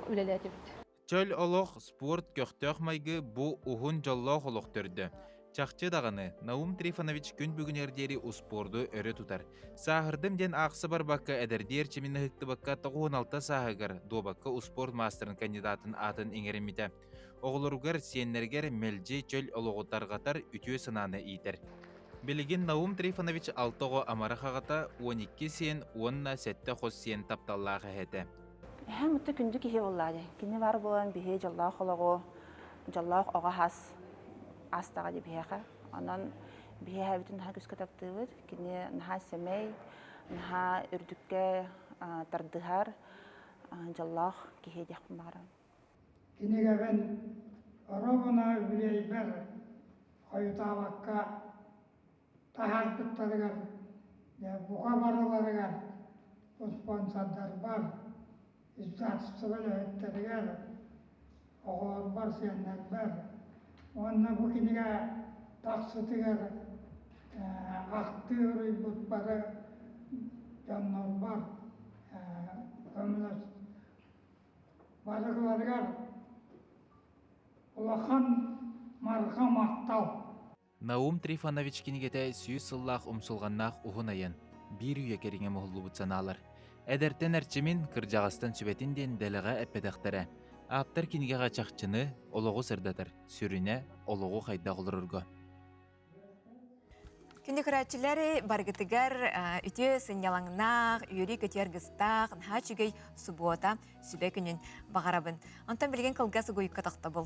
үлэлээтибит. Чөл олох, спорт, көхтөөх майгы бу уһун дьоллоох олох төрдө. Чахчы даҕаны, Наум Трифонович күн бүгүнүгэр диэри успуорду өрө тутар. Сааһырдым диэн аахса барбакка эдэрдии эрчимин ыһыктыбакка 96 сааһыгар дуобакка успуорт маастарын кандидатын аатын иҥэриммитэ. Оҕолоругар, сиэннэригэр мэлдьи чөл олоҕу тарҕатар үтүө санааны иитэр. Билигин Наум Трифонович алта оҕо амарах аҕата, 12 сиэн уонна сэттэ хос сиэн тапталлаах эһэтэ. Эһэм ытта күндү киһи буоллаа дии. Кини баар буолан биһи дьоллоох олоҕу, дьоллоох оҕо хас астаҕа дии биһиэхэ. Онон биһи эһэбитин наһаа күүскэ таптыыбыт. Кини наһаа сэмэй, наһаа үрдүккэ тардыһар дьоллоох киһи диэхпин баҕарабын. Кинигэбин оруобуна үбүлүөйбэр хойутаабакка таһаарбыттарыгар, бука барыларыгар, успуонсардарбар, издательство үлэһиттэригэр, оҕолорбор, сиэннэрбэр уонна бу кинигэ тахсытыгар ахтыы уруйбут бары дьоннорбор көмөлөс барыларыгар улахан марха махтал. Наум Трифонович кинигэтэ 100 сыллаах умсулҕаннаах уһун айан, биир үйэ кэриҥэ моһуллубут санаалар. Эдэртэн эрчимин, кырдьаҕастан сүбэтин диэн дэлэҕэ эппэтэхтэрэ. Ааптар кинигэҕэ чахчыны, олоҕу сырдатар, сүрүнэ, олоҕу хайдах олорорго. Күндү көрөөччүлэр барыгытыгар үтүө сынньалаҥнаах, үөрүү-көтүү аргыстаах, наһаа үчүгэй субуота, сүбэ күнүн баҕарабын. Онтон билигин кылгас угуйукка тохтобул.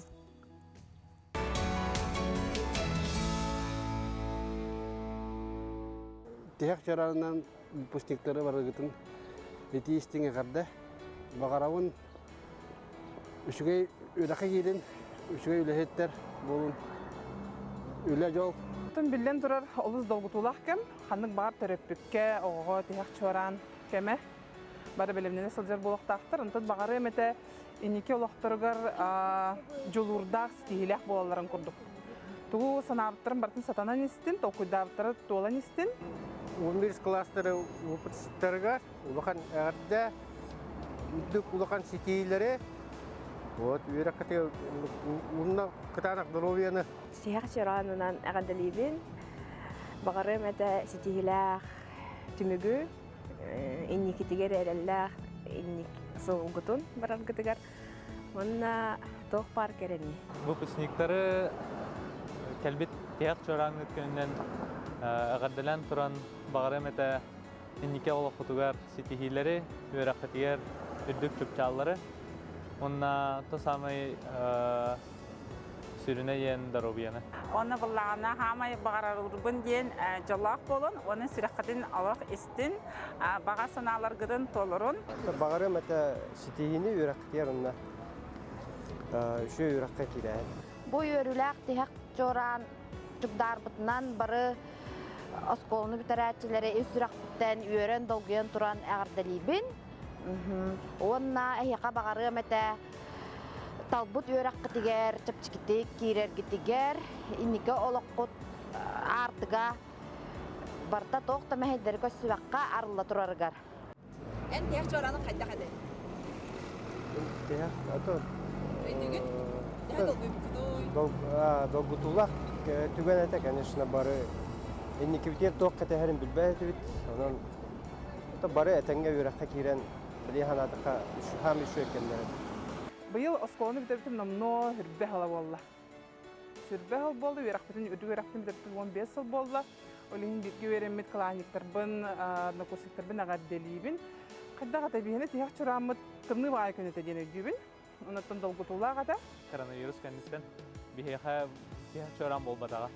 Тиһэх чараанынан выпускниктары барыгытын итии истиҥ эҕэрдэ. Баҕарабын үчүгэй үөрэххэ киирин, үчүгэй үлэһиттэр буолун. Үлэ дьол. Оттон биллэн турар олус долгутуулаах кэм. Ханнык баҕар төрөппүккэ, оҕоҕо тиһэх чуораан кэмэ. Бары бэлэмнэнэ сылдьар буолуохтаахтар. Онтон баҕарыам этэ инники олохторугар дьулуурдаах, ситиһиилээх буолалларын курдук. Тугу санаабыттарын барытын сатанан истин, толкуйдаабыттара туолан истин. 11 класстары выпускниктарыгар улахан эҕэрдэ, үрдүк улахан ситиилэри, вот үөрэххитигэр уонна кытаанах доруобуйаны. Сиһэх чыраанынан эҕэрдэлиибин. Баҕарыам этэ ситиһиилээх түмүгү, инникитигэр эрэллээх инник сылгытын бараргытыгар уонна туох баар кэрэни. Выпускниктары кэлбит тиһэх чуораангыт күнүнэн эҕэрдэлээн туран баҕарыам этэ инники олоххутугар ситиһиилэри, үөрэххитигэр үрдүк чыпчааллары уонна то самый сүрүнэ диэн доруобуйаны. Онно быллаҕына хаамай баҕарарбын диэн дьоллоох буолун уонна сүрэххитин олох истин, баҕа санааларгытын толорун. Баҕарыам этэ ситиһиини үөрэххитигэр онно үчүгэй үөрэххэ киирээһин. Бу үөрүүлээх тиһэх чуораан чугдаарбытынан бары оскуоланы бүтэрээччилэри ис сүрэхпиттэн үөрэн долгуйан туран эҕэрдэлиибин. Уонна эһиэхэ баҕарыам этэ талбыт үөрэххитигэр чэпчэкитик киирэргитигэр инники олоххут аартыга барыта туох да мэһэйдэри көрсүбэххэ арылла турарыгар. Эн тиһэх чуораанын хайдах этэй? Тиһэх, ото Өйдүүгүн? Төһө долгуйбуккутуй? Долгутуулаах түгэн этэ, конечно, бары инникибитигэр туох кэтэһэрин билбэт этибит. Онон бары этэҥҥэ үөрэххэ киирэн, били санаатахха, хаам үчүгэй кэмнэр этэ. Быйыл оскуоланы бүтэрбитим номнуо сүрбэ сыла буолла. Сүрбэ сыл буолла, үөрэхпитин, үрдүк үөрэхпитин бүтэрбитим 15 сыл буолла. Ол иһин бииргэ үөрэммит кылаанньыктарбын, однокурсниктарбын эҕэрдэлиибин. Хайдах ата биһини тиһэх чурааммыт тымныы баҕайы күн этэ диэн өйдүүбүн. Онуттан долгутуулаах этэ. Коронавирус кэнниттэн биһиэхэ Тиһэх чуораан буолбатаҕа.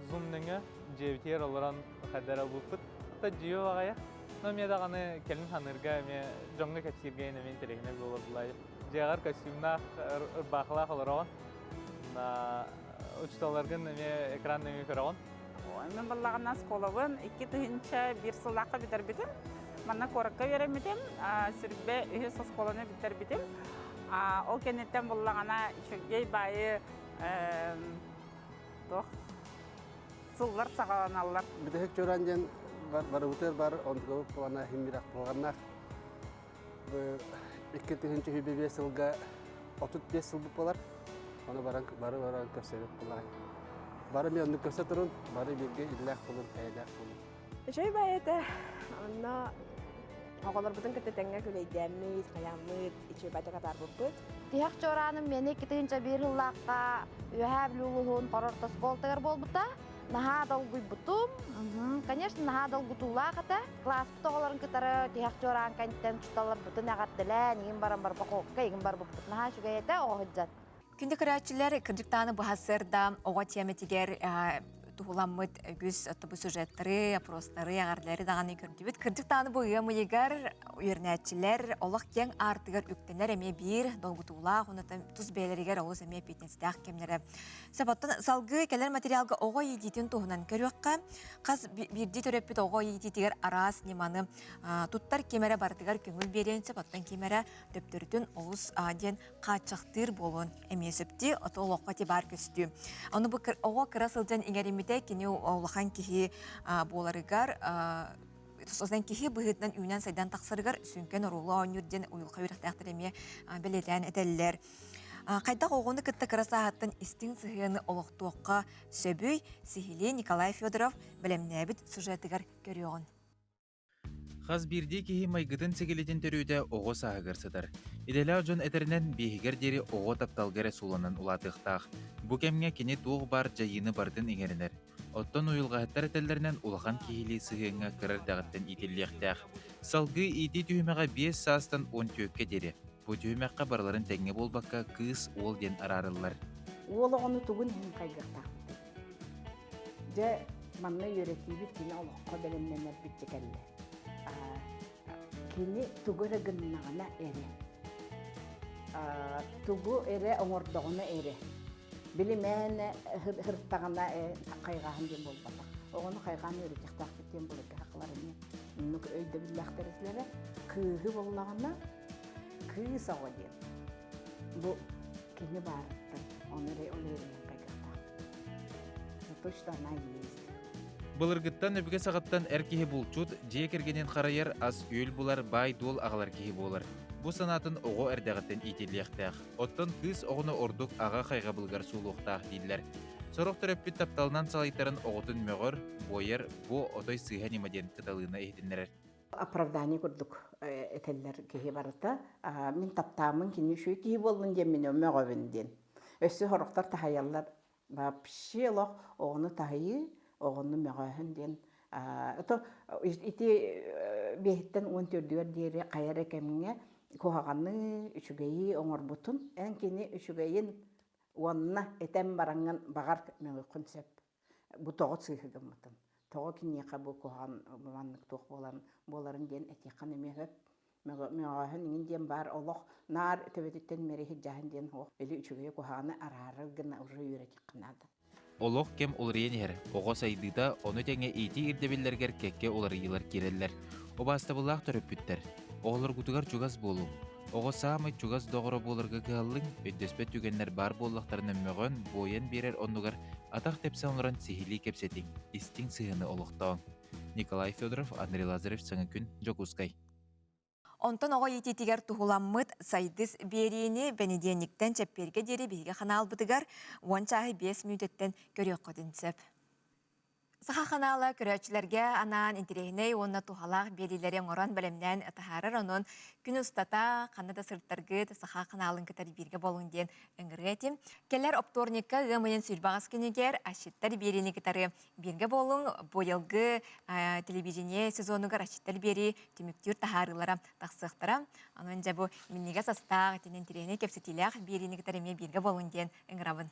Zoom нөҥүө дьиэбитигэр олорон хайдара ылбыппыт. Та дьиэ баҕайа. Но эмиэ даҕаны кэлин ханыырга эмиэ дьоҥҥо кэпсииргэ эмиэ интэриэһинэй буолар булай. Дьиэҕэр костюмнаах, ырбаахылаах олороҕун. Учууталларгын эмиэ экран нөҥүө көрөҕүн. Мен баллаҕына оскуолабын 2001 сыллаахха бүтэрбитим. Манна куоракка үөрэммитим. Сүрбэ үһүс оскуоланы бүтэрбитим. Ол кэнниттэн буллаҕына үчүгэй баайы туох сыллар саҕаланаллар. Бүтэһик чуораан диэн барыбытыгар бар онтукабыт плана химмирах булганнар. 2025 сылга 35 сылбыт болар. Ону баран бары баран көрсөбүт булай. Бары мен оннук көрсө турун, бары бирге иллээх булун, эйэлээх булун. Үчүгэй баайы Онно оҕолорбутун кытта тэҥҥэ күлэйдээммит, хайааммыт, үчүгэй баайда катаарбыппыт. Тиһэх чуорааным миэнэ 2001 сыллаахха Үөһээ Бүлүү улууһун Хорор оскуолатыгар буолбута. Наһаа долгуйбутум. Конечно, наһаа долгутуулаах этэ. Класспыт оҕолорун кытары тиһэх чуораан кэнниттэн учууталларбытын эҕэрдэлээн, игин баран барбакокка игин барбыппыт. Наһаа үчүгэй этэ оҕо сылдьан. Күндү көрөөччүлэр, кырдьыктааны быһасырда оҕо тиэмэтигэр туһуламмыт үгүс бу сюжеттары, опростары, эҕэрдэлэри даҕаны көрдүбүт. Кырдьыктааны бу ыам ыйыгар үөрэнээччилэр олох киэҥ аартыгар үктэнэр эмиэ биир долгутуулаах уонна тус бэйэлэригэр олус эмиэ эппиэтинэстээх кэмнэрэ. Сөп, оттон салгыы кэлэр материалга оҕо иитиитин туһунан көрүөххэ. Хас биирдии төрөппүт оҕо иитиитигэр араас ньыманы туттар ким эрэ барытыгар көҥүл биэриэн сөп, оттон ким эрэ төптөрүтүн олус диэн хааччахтыыр буолуон эмиэ сөптүү, ото олоххо ти баар көстүү. Ону бу оҕо кыра сылдьан иҥэриммитэ кини улахан киһи буоларыгар тусозан киһи быһыытынан үүнэн сайдан тахсарыгар сүҥкэн оруолу оонньуур диэн уйулҕа үөрэхтээхтэр эмиэ бэлиэтээн этэллэр. Хайдах оҕону кытта кыра сааһыттан истиҥ сыһыаны олохтуохха сөбүй сиһилии Николай Федоров бэлэмнээбит сюжетыгар көрүөҕүн. Хас биирдии киһи майгытын-сигилитин төрүөтэ оҕо сааһыгар сытар. Идэлээх дьон этэринэн, биэһигэр диэри оҕо тапталга эрэ сууланан улаатыахтаах. Бу кэмҥэ кини туох баар дьайыыны барытын иҥэринэр. Оттон уйулҕаһыттар этэллэринэн, улахан киһилии сыһыаҥҥа кыра эрдэҕиттэн иитиллиэхтээх. Салгыы иитии түһүмэҕэ 5 саастан 14-кэ диэри. Бу түһүмэххэ барыларын тэҥҥэ буолбакка, кыыс, уол диэн араарыллар. Уол оҕону тугун иһин хайгыахтаахпытый? Дьэ, манна үөрэтиибит кини олоххо бэлэмнэнэрбит дьэ кэллэ. Кини тугу эрэ гыннаҕына эрэ, тугу эрэ оҥордоҕуна эрэ, били мээнэ һыртаҕына хайҕааһын диэн буолбатах. Оҕону хайҕаан үөрэтиэхтээхпит диэн былыргы сахалар эмиэ оннук өйдөбүллээхтэр этилэрэ. Кыыһы буоллаҕына, кыыс оҕо диэн. Бу кини баарыттан ону эрэ ол эрэ За то, что она есть. Былыргыттан өбүгэ саҕаттан эр киһи булчут, дьиэ кэргэнин харайар, ас-үөл булар, баай-дуол аҕалар киһи буолар. Бу санаатын оҕо эрдэҕиттэн иитиллиэхтээх. Оттон кыыс оҕону ордук аҕа хайҕабылыгар суулуохтаах дииллэр. Сорох төрөппүт тапталынан салайтаран оҕотун мөҕөр, буойар, бу отой сыыһа ньыма диэн Кыталыына иһитиннэрэр. Оправдание курдук этэллэр киһи барыта. Мин таптааммын кини үчүгэй киһи буоллун диэн мин мөҕөбүн диэн. Өссө сорохтор таһайаллар. Вообще олох оҕону таһыйыы, оҕону мөҕөөһүн диэн. Это ити биэһиттэн 14-үгэр диэри хайа эрэ кэмҥэ куһаҕаны, үчүгэйи оҥорбутун, эн кини үчүгэйин уонна этэн бараҥҥын баҕар мөҕүөххүн сөп. Бу тоҕо сыыһа гыммытын, тоҕо киниэхэ бу куһаҕан маннык туох буолан буоларын диэн этиэххин эмиэ сөп. Мөҕөөһүн иҥин диэн баар олох наар төбөтүттэн мэриһирдьээһин диэн суох. Били үчүгэйи куһаҕаны араарар гына уже үөрэтиэххэ наада. Олох кэм уларыйан иһэр. Оҕо сайдыыта, ону тэҥэ иитии ирдэбиллэригэр кэккэ уларыйыылар киирэллэр. Убаастабыллаах төрөппүттэр, оҕолоргутугар чугас буолуҥ. Оҕо саамай чугас доҕоро буоларга кыһаллыҥ, өйдөспөт түгэннэр баар буоллахтарына мөҕөн, буойан биэрэр оннугар атах тэпсэн олорон сиһилии кэпсэтиҥ, истиҥ сыһыаны олохтооҥ. Николай Федоров, Андрей Лазарев, Саҥа күн, Дьокуускай. Онтон оҕо иитиитигэр туһуламмыт Сайдыс биэриини бэнидиэнньиктэн чэппиэргэ диэри биһиги ханаалбытыгар 10 чааһы 5 мүнүүтэттэн көрүөххүтүн сөп. Саха ханаала көрөөччүлэргэ анаан интэриэһинэй уонна туһалаах биэриилэри оҥорон бэлэмнээн таһаарар. Онон күн устата ханна да сырыттаргыт Саха ханаалын кытары бииргэ буолуҥ диэн ыҥырыа этим. Кэлэр оптуорньукка ыам ыйын сүүрбэҕис күнүгэр Асчыттар биэриини кытары бииргэ буолуҥ. Быйылгы телевидение сезонугар Асчыттар биэрии түмүктүүр таһаарыылара тахсыахтара. Онон дьэ бу минньигэс астаах, итинэн интэриэһинэй кэпсэтиилээх биэриини кытары эмиэ бииргэ буолуҥ диэн ыҥырабын.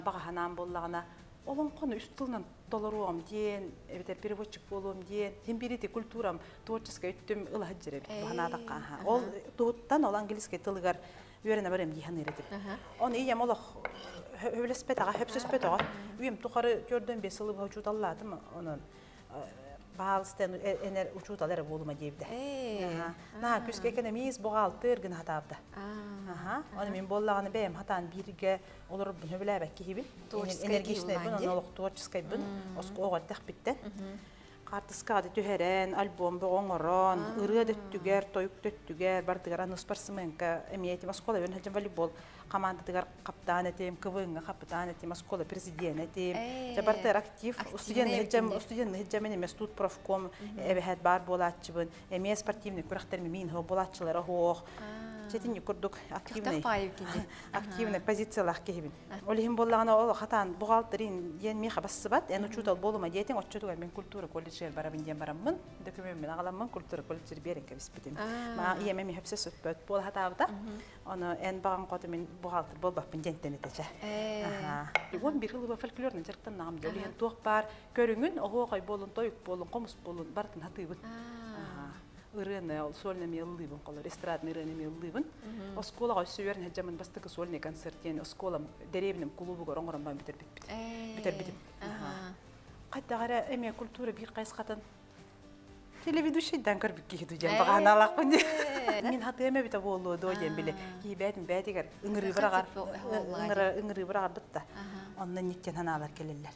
Баҕа санаам буоллаҕына, олоҥхону үс тылынан толоруом диэн, эбэтэр переводчик буолуом диэн, син биир ити культурам творческай өттүм ыла сылдьар эбит бу санаатахха. Ол туһуттан ол английскай тылыгар үөрэнэ барыам дии саныыр этим. Оны ийэм олох хөбүлэспэтэҕэ, хөпсөспөтөҕө. Үйэм тухары төрдөн бес сылы быһа учууталлаатым. Онон баалыстан энер учуутал эрэ буолума диэбитэ. Наһаа күскэ экономист, буҕаалтыр гына хатаабыта. Оны мин буоллаҕына бэйэм хатаан бииргэ олорорбун хөбүлээбэт киһибин. Энергичнайбын, оны олох творческайбын. Оскуола эрдэхпиттэн. Хаартыскаҕа да түһэрэн, альбом бөҕө оҥорон, ырыа да өттүгэр, тойук да өттүгэр, барытыгар аны спортсменка эмиэ этим оскуола үөрэнэ сылдьан волейбол хамаандатыгар капитан этим, КВН-ҥа капитан этим, оскуола президенэ этим. Дьэ барытыгар актив, студенны сылдьаммын эмиэ студ профком эбэһээт баар буолааччыбын, эмиэ спортивный күрэхтэрим миин буолааччылара оһуох. Чэтинни курдук активный активный позициялаах киһибин. Ол иһин буоллаҕына ол хатаан бухгалтерин диэн миэхэ бассыбат, эн учуутал буолума диэтиҥ, оччотугар мин культура колледжыгар барабын диэн бараммын, докумеммин аҕаламмын культура колледжыгар биэрэн кэбиспитим. Маа ийэм эмиэ хөпсө сөппөт буола сатаабыта. Ону эн баҕаҥ хоту мин бухгалтер буолбаппын диэнтэн этэ. Уон бир ылыба фольклорнан дьарыктаннаҕым дии. Ол иһин туох баар көрүҥүн, оһуохай буолун, тойук буолун, хомус буолун, барытын хатыыбын. Ырыаны ол сольно эмиэ ыллыыбын холор эстрадный ырыаны эмиэ ыллыыбын. Оскуолаҕа өссө үөрэн сылдьаммын бастакы сольный концерт диэн оскуолам дэриэбинэм кулуубугар оҥорон баран бүтэрбиппит. Бүтэрбитим. Хайдах эрэ эмиэ культура биир хайысхатын телеведущийдан көрбүт киһи дуу диэн баҕанаалаахпын дии. Мин хатыам эбитэ буолуо дуо диэн били киһи бээтигэр ыҥырыы быраҕар ыҥырыы быраҕарбыт да. Онно инниктэн санаалар кэлэллэр.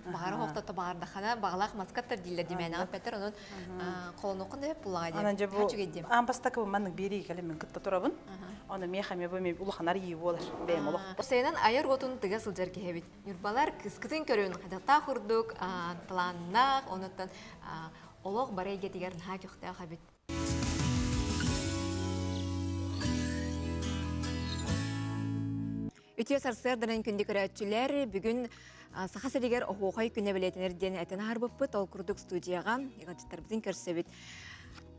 Баҕара охтото баҕардахана баҕалаах маскаттар дииллэр димээнэҕэ петер онон холонуоххун да буллаҕа диэн. Анан дьэ бу аан бастакы маннык биэрии кэлин мин кытта турабын. Ону миэхэ эмиэ бу улахан арыйыы буолар бэйэм олох. Сайынан айар уотун тыга сылдьар киһи эбит. Ньурбалар кыскытын көрүн хайдахтаах курдук талааннаах, онуттан олох бары эйгэтигэр наһаа көхтөөх эбит. Үтүө сарсыарданан күндү көрөөччүлэр, бүгүн Саха сиригэр оһуохай күнэ бэлиэтэнэр диэн этэн аһарбыппыт. Ол курдук студияҕа ыалдьыттарбытын көрсөбүт.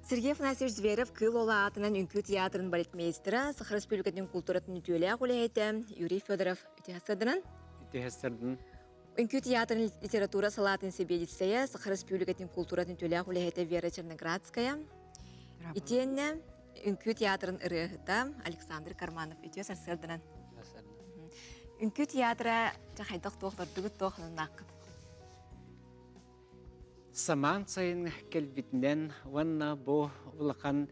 Сергей Афанасьевич Зверев Кыыл Уола аатынан үҥкүү театрын балетмейстера, Саха Республикатын култууратын үтүөлээх үлэһитэ Юрий Федоров үтүө сарсыарданан. Үтүө сарсыарданан. Үҥкүү театрын литература салаатын сэбиэдиссэйэ, Саха Республикатын култууратын үтүөлээх үлэһитэ Вера Черноградская. Итиэннэ Үҥкүү театрын ырыаһыта Александр Карманов үтүө сарсыарданан. Үҥкүү театра дьэ хайдах туох дордугут туох ананнааххыт? Самаан сайын кэлбитинэн уонна бу улахан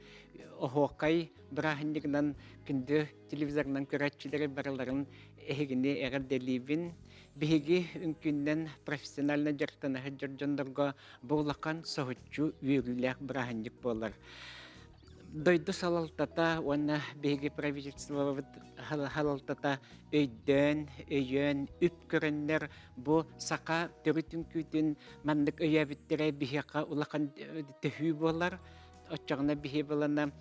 оһуокай бырааһынньыгынан күндү телевизорынан көрөөччүлэри барыларын эһигини эҕэрдэлиибин. Биһиги үҥкүүннэн профессионально дьарыктана сылдьар дьоннорго бу улахан соһуччу үөрүүлээх бырааһынньык буолар. Дойду салалтата уонна биһиги правительствобыт салалтата өйдөөн, өйөөн, үп көрөннөр бу саха төрүт үҥкүүтүн маннык өйөөбүттэрэ биһиэхэ улахан төһүү буолар. Оччоҕуна биһи былана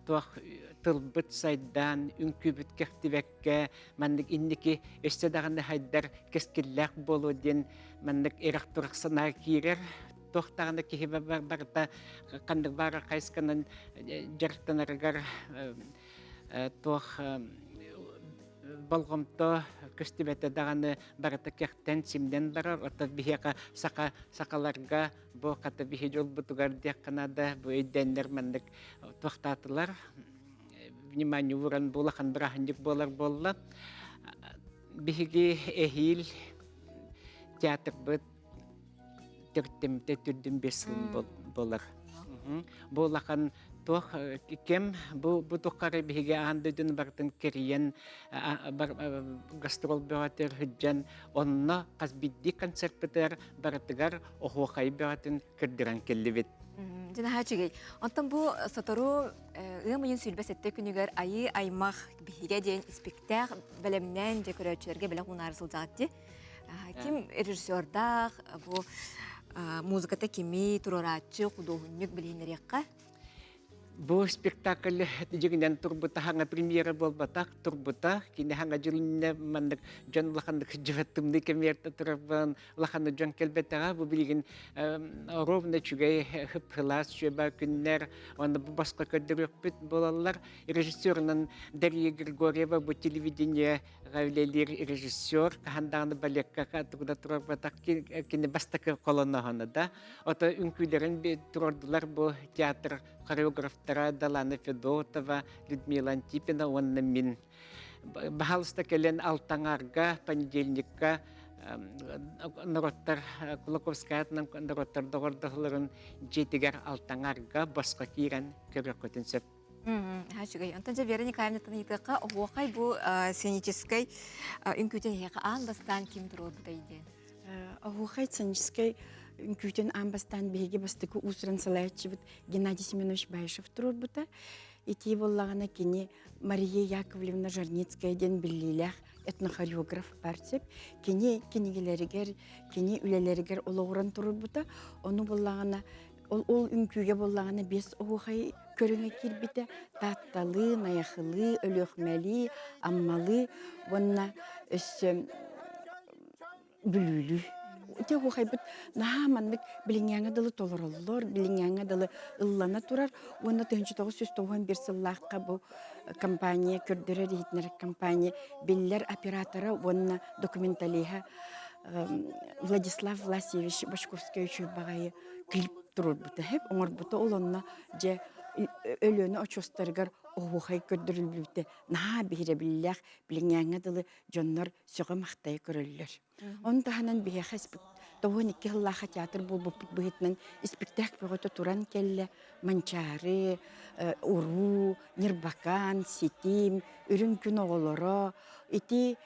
туох тылбыт сайдаан, үҥкүүбүт кэхтибэккэ, маннык инники өссө даҕаны хайдар кэскиллээх буолуо диэн маннык эрэх-турах санаа киирэр. Туох даҕаны киһи барыта ханнык баар хайысканан дьарыктанарыгар туох болҕомто көстүбэтэ даҕаны барыта кэхтэн симнэн барар. Оттон биһиэхэ саха сахаларга бу хата биһи дьолбутугар диэххэ наада бу өйдөөннөр маннык туохтаатылар внимание ууран бу улахан бырааһынньык буолар буолла. Биһиги эһиил театрбыт төрүттэммитэ түрдүн бес сыл болар. Бу улахан туох кэм бу бу тухары биһиги аан дойдуну барытын кэрийэн гастрол бөҕөтөр сылдьан онно хас биирдии концертпытыгар барытыгар оһуохай бөҕөтүн көрдөрөн кэллибит. Дьэ наһаа үчүгэй. Онтон бу сотору ыам ыйын 27 күнүгэр Айыы аймах биһигэ диэн испиктээх бэлэмнээн дьэ көрөөччүлэргэ бэлэх уунаары сылдьаҕыт дии. Ким режиссердаах, бу музыката кими туруорааччы, худуоһунньук билиһиннэриэххэ? Бу спектакль дьиҥинэн турбута хаҥа премьера буолбатах, турбута. Кини хаҥа дьылынна маннык дьон улаханнык сылдьыбат тымныы кэмиэртэ турарбын улаханнык дьон кэлбэтэҕэ. Бу билигин ровно үчүгэй хып-хылаас үчүгэй күннэр уонна бу босхо көрдөрүөхпүт буолаллар. Режиссерунан Дарья Григорьева бу телевидение үлэлиир режиссер хаһан даҕаны балекка тугу да турарбатах кини бастакы колонноһоно да. Ото үҥкүүлэрин туруордулар бу театр хореографтара Далана Федотова, Людмила Антипина уонна мин. Баһаалыста кэлэн Алтаҥарга, понедельникка норуоттар Кулаковская атынан норуоттар доҕордоһолорун дьиэтигэр Алтаҥарга босхо киирэн көрүөххүтүн сөп. Үчүгэй. Онтон дьэ Вера Николаевнаттан ыйытыахха, оһуохай бу сценическэй үҥкүүтүн эһиэхэ аан бастаан ким туруорбутай диэн? Оһуохай сценическэй үҥкүүтүн аан бастаан биһиги бастакы уус-уран салайааччыбыт Геннадий Семенович Баишев туруорбута. Итии буоллаҕына кини Мария Яковлевна Жарницкая диэн биллиилээх этнохореограф Парцев. Кини кинигэлэригэр, кини үлэлэригэр олоҕуран туруорбута. Ону буоллаҕына Ол, ол үҥкүүгэ буоллаҕына биэс оһуохай көрүҥэ киирбитэ. Таатталыы, Найахылыы, Өлүөхүмэлии, Аммалыы уонна өссө Бүлүүлүү. Ити оһуохайбыт наһаа маннык билиҥҥээҥҥэ дылы толороллор, билиҥҥээҥҥэ дылы ыллана турар уонна 1991 сыллаахха бу компания көрдөрөр-иһитиннэрэр компания биллэр оператора уонна документалиһа Владислав Власьевич Бочковскай үчүгэй баҕайы клип туруорбута иһип оҥорбута ол онно дьэ Өлүөнэ очуостарыгар оһуохай көрдөрүллүбүтэ наһаа биһирэбиллээх билиҥҥээҥҥэ дылы дьоннор сөҕө-махтайа көрөллөр. Ону таһынан биһиэхэ 92 сыллаахха театр буолбуппут быһыытынан испиктээк бөҕөтө туран кэллэ. Манчаары, Уруу, Ньырбакаан, Ситим, Үрүҥ күн оҕолоро ити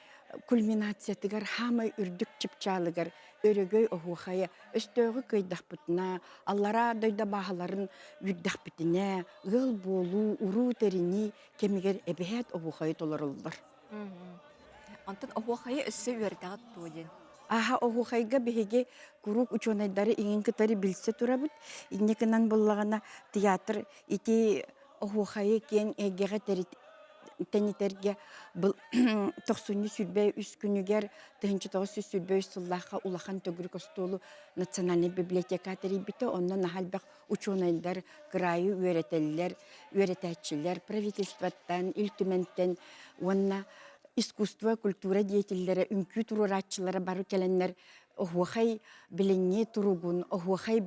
кульминациятыгар хаамай үрдүк чыпчаалыгар өрөгөй оһуохайа өстөөҕү кыайдахпытына, аллараа дойду абааһыларын үүрдэхпитинэ, ыал буолуу, уруу тэринии кэмигэр эбэһээт оһуохайы толороллор. Онтон оһуохайы өссө үөрэтэҕит дуо диэн? Аха оһуохайга биһиги куруук учуонайдары иҥин кытары билсэ турабыт. Инньэ гынан буллаҕына театр ити оһуохайы киэҥ эйгэҕэ тэнитэргэ тохсунньу 23 күнүгэр 1923 сыллаахха улахан төгүрүк остуолу национальнай библиотека тэрийбитэ. Онно наһаа элбэх учуонайдар кыраайы үөрэтэллэр, үөрэтээччилэр правительствоттан, Ил Түмэнтэн уонна искусство, культура деятеллэрэ, үҥкүү туруорааччылара бары кэлэннэр оһуохай билиҥҥи туругун, оһуохай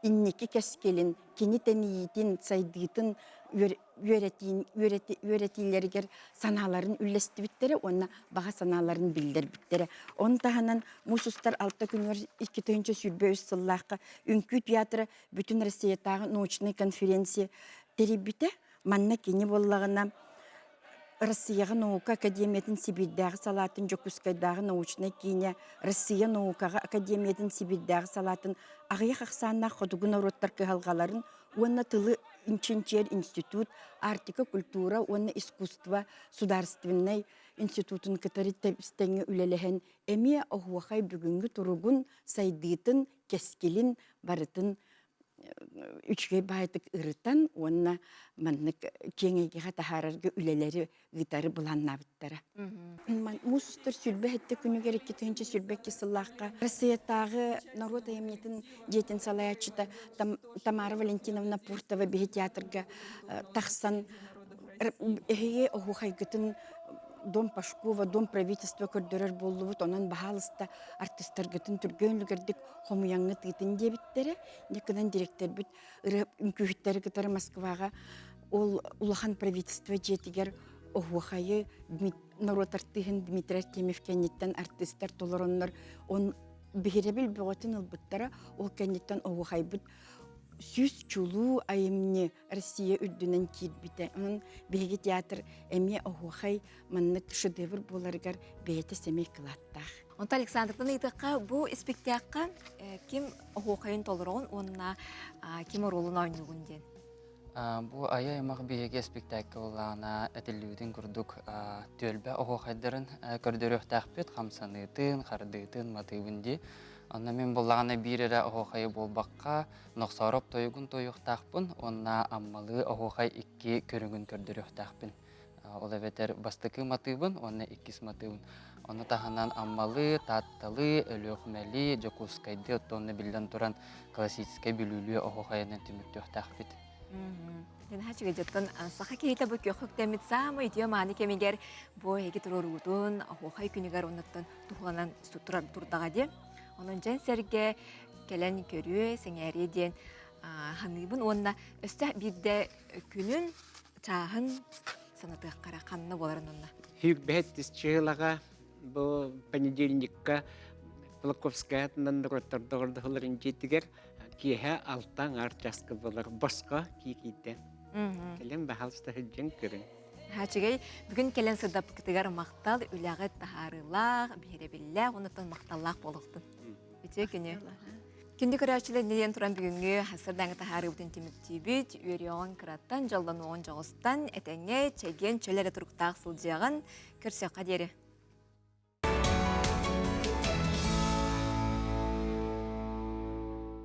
инники кэскилин, кини тэнийиитин, сайдыытын үөрэтиилэригэр санааларын үллэстибиттэрэ уонна баҕа санааларын биллэрбиттэрэ. Ону таһынан муус устар алта күнүгэр 2023 сыллаахха Үҥкүү театра Бүтүн Россиятааҕы научнай конференция тэрийбитэ. Манна кини буоллаҕына Россияҕа наука академиятын Сибиирдээҕи салаатын Дьокуускайдааҕы научнай киинэ Россия наукаҕа академиятын Сибиирдээҕи салаатын аҕыйах ахсааннаах хотугу норуоттар кыһалҕаларын уонна тылы чинчийэр институт Арктика культура уонна искусство судаарственнай институтун кытары тэҥҥэ үлэлэһэн эмиэ оһуохай бүгүҥҥү туругун сайдыытын кэскилин барытын үчүгэй баайдык ырытан уонна маннык киэҥ эйгэҕэ таһаарарга үлэлэри ыытары былааннаабыттара. Муус устар 27 күнүгэр 2022 сыллаахха Россиятааҕы норуот айымньытын дьиэтин салайааччыта Тамара Валентиновна Пуртова биһи театрга тахсан эһиги оһуохайгытын Дом Пашкова, Дом правительства көрдөрөр буоллубут, онон баһаалыста артыстаргытын түргэн үлүгэрдик хомуйаҥҥыт ыытын диэбиттэрэ. Никынан дириэктэрбит ырыа үҥкүүһүттэри кытары Москваҕа ол улахан правительство дьиэтигэр оһуохайы норуот артыыһын Дмитрий Артемьев кэнниттэн артыыстар толороннор он биһирэбил бөҕөтүн ылбыттара. Ол кэнниттэн оһуохайбыт сүүс чулуу айымньы Россия үрдүнэн киирбитэ. Онон биһиги театр эмиэ оһуохай маннык шедевр буоларыгар бэйэтэ сэмэй кылааттаах. Онтон Александртан ыйытыахха, бу испиктээххэ ким оһуохайын толороҕун уонна ким оруолун оонньуугун диэн? Бу айа аймах биһиги испиктээккэ буоллаҕына этиллибитин курдук түөлбэ оһуохайдарын көрдөрүөхтээхпит, хамсаныытын, хардыытын, матыыбын дии. Онно мин буллаҕына биир эрэ оһуохайы буолбакка, Нохсоороп тойугун туойуохтаахпын уонна Аммалыы оһуохай икки көрүҥүн көрдөрүөхтээхпин. Ол эбэтэр бастакы матыыбын уонна иккис матыыбын. Ону таһынан Аммалыы, Таатталыы, Өлүөхүмэлии, Дьокуускайдыы оттонно биллэн туран классическай Бүлүүлүү оһуохайынан түмүктүөхтээхпит. Наһаа үчүгэй дьоттон саха киһитэ бу күөх үктэммит саамай үтүө мааны кэмигэр бу эһиги туруоруутун оһуохай күнүгэр оннуттан туһуланан турар турдаҕа диэн. Онон дьэн сэргэ кэлэн көрүө, сэҥээриэ диэн ханыыбын уонна өссө биирдэ күнүн чааһын санатыаххара ханна буоларын онно. Сүүрбэһит чыһылаҕа бу понедельникка Кулаковская атынан норуоттар доҕордоһолорун дьиэтигэр киэһэ алта аҥаар часка буолар босхо киирдэ. Кэлэн баһаалыста сылдьан көрүҥ. Үчүгэй. Бүгүн кэлэн сырдаппыкытыгар махтал, үлэҕит таһаарыылаах, биһирэбиллээх, оннуттан махталлаах буолуохтун. Үтүө күнү. Күндү көрөөччүлэр диэн туран бүгүҥҥү сырдаҥы таһаарыыбытын түмүктүүбүт. Үөрүөҕүн кыраттан, дьоллонуоҕун дьоҕустан, этэҥҥэ, чэгиэн, чөл эрэ туруктаах сылдьыаҕын. Көрсүөххэ диэри.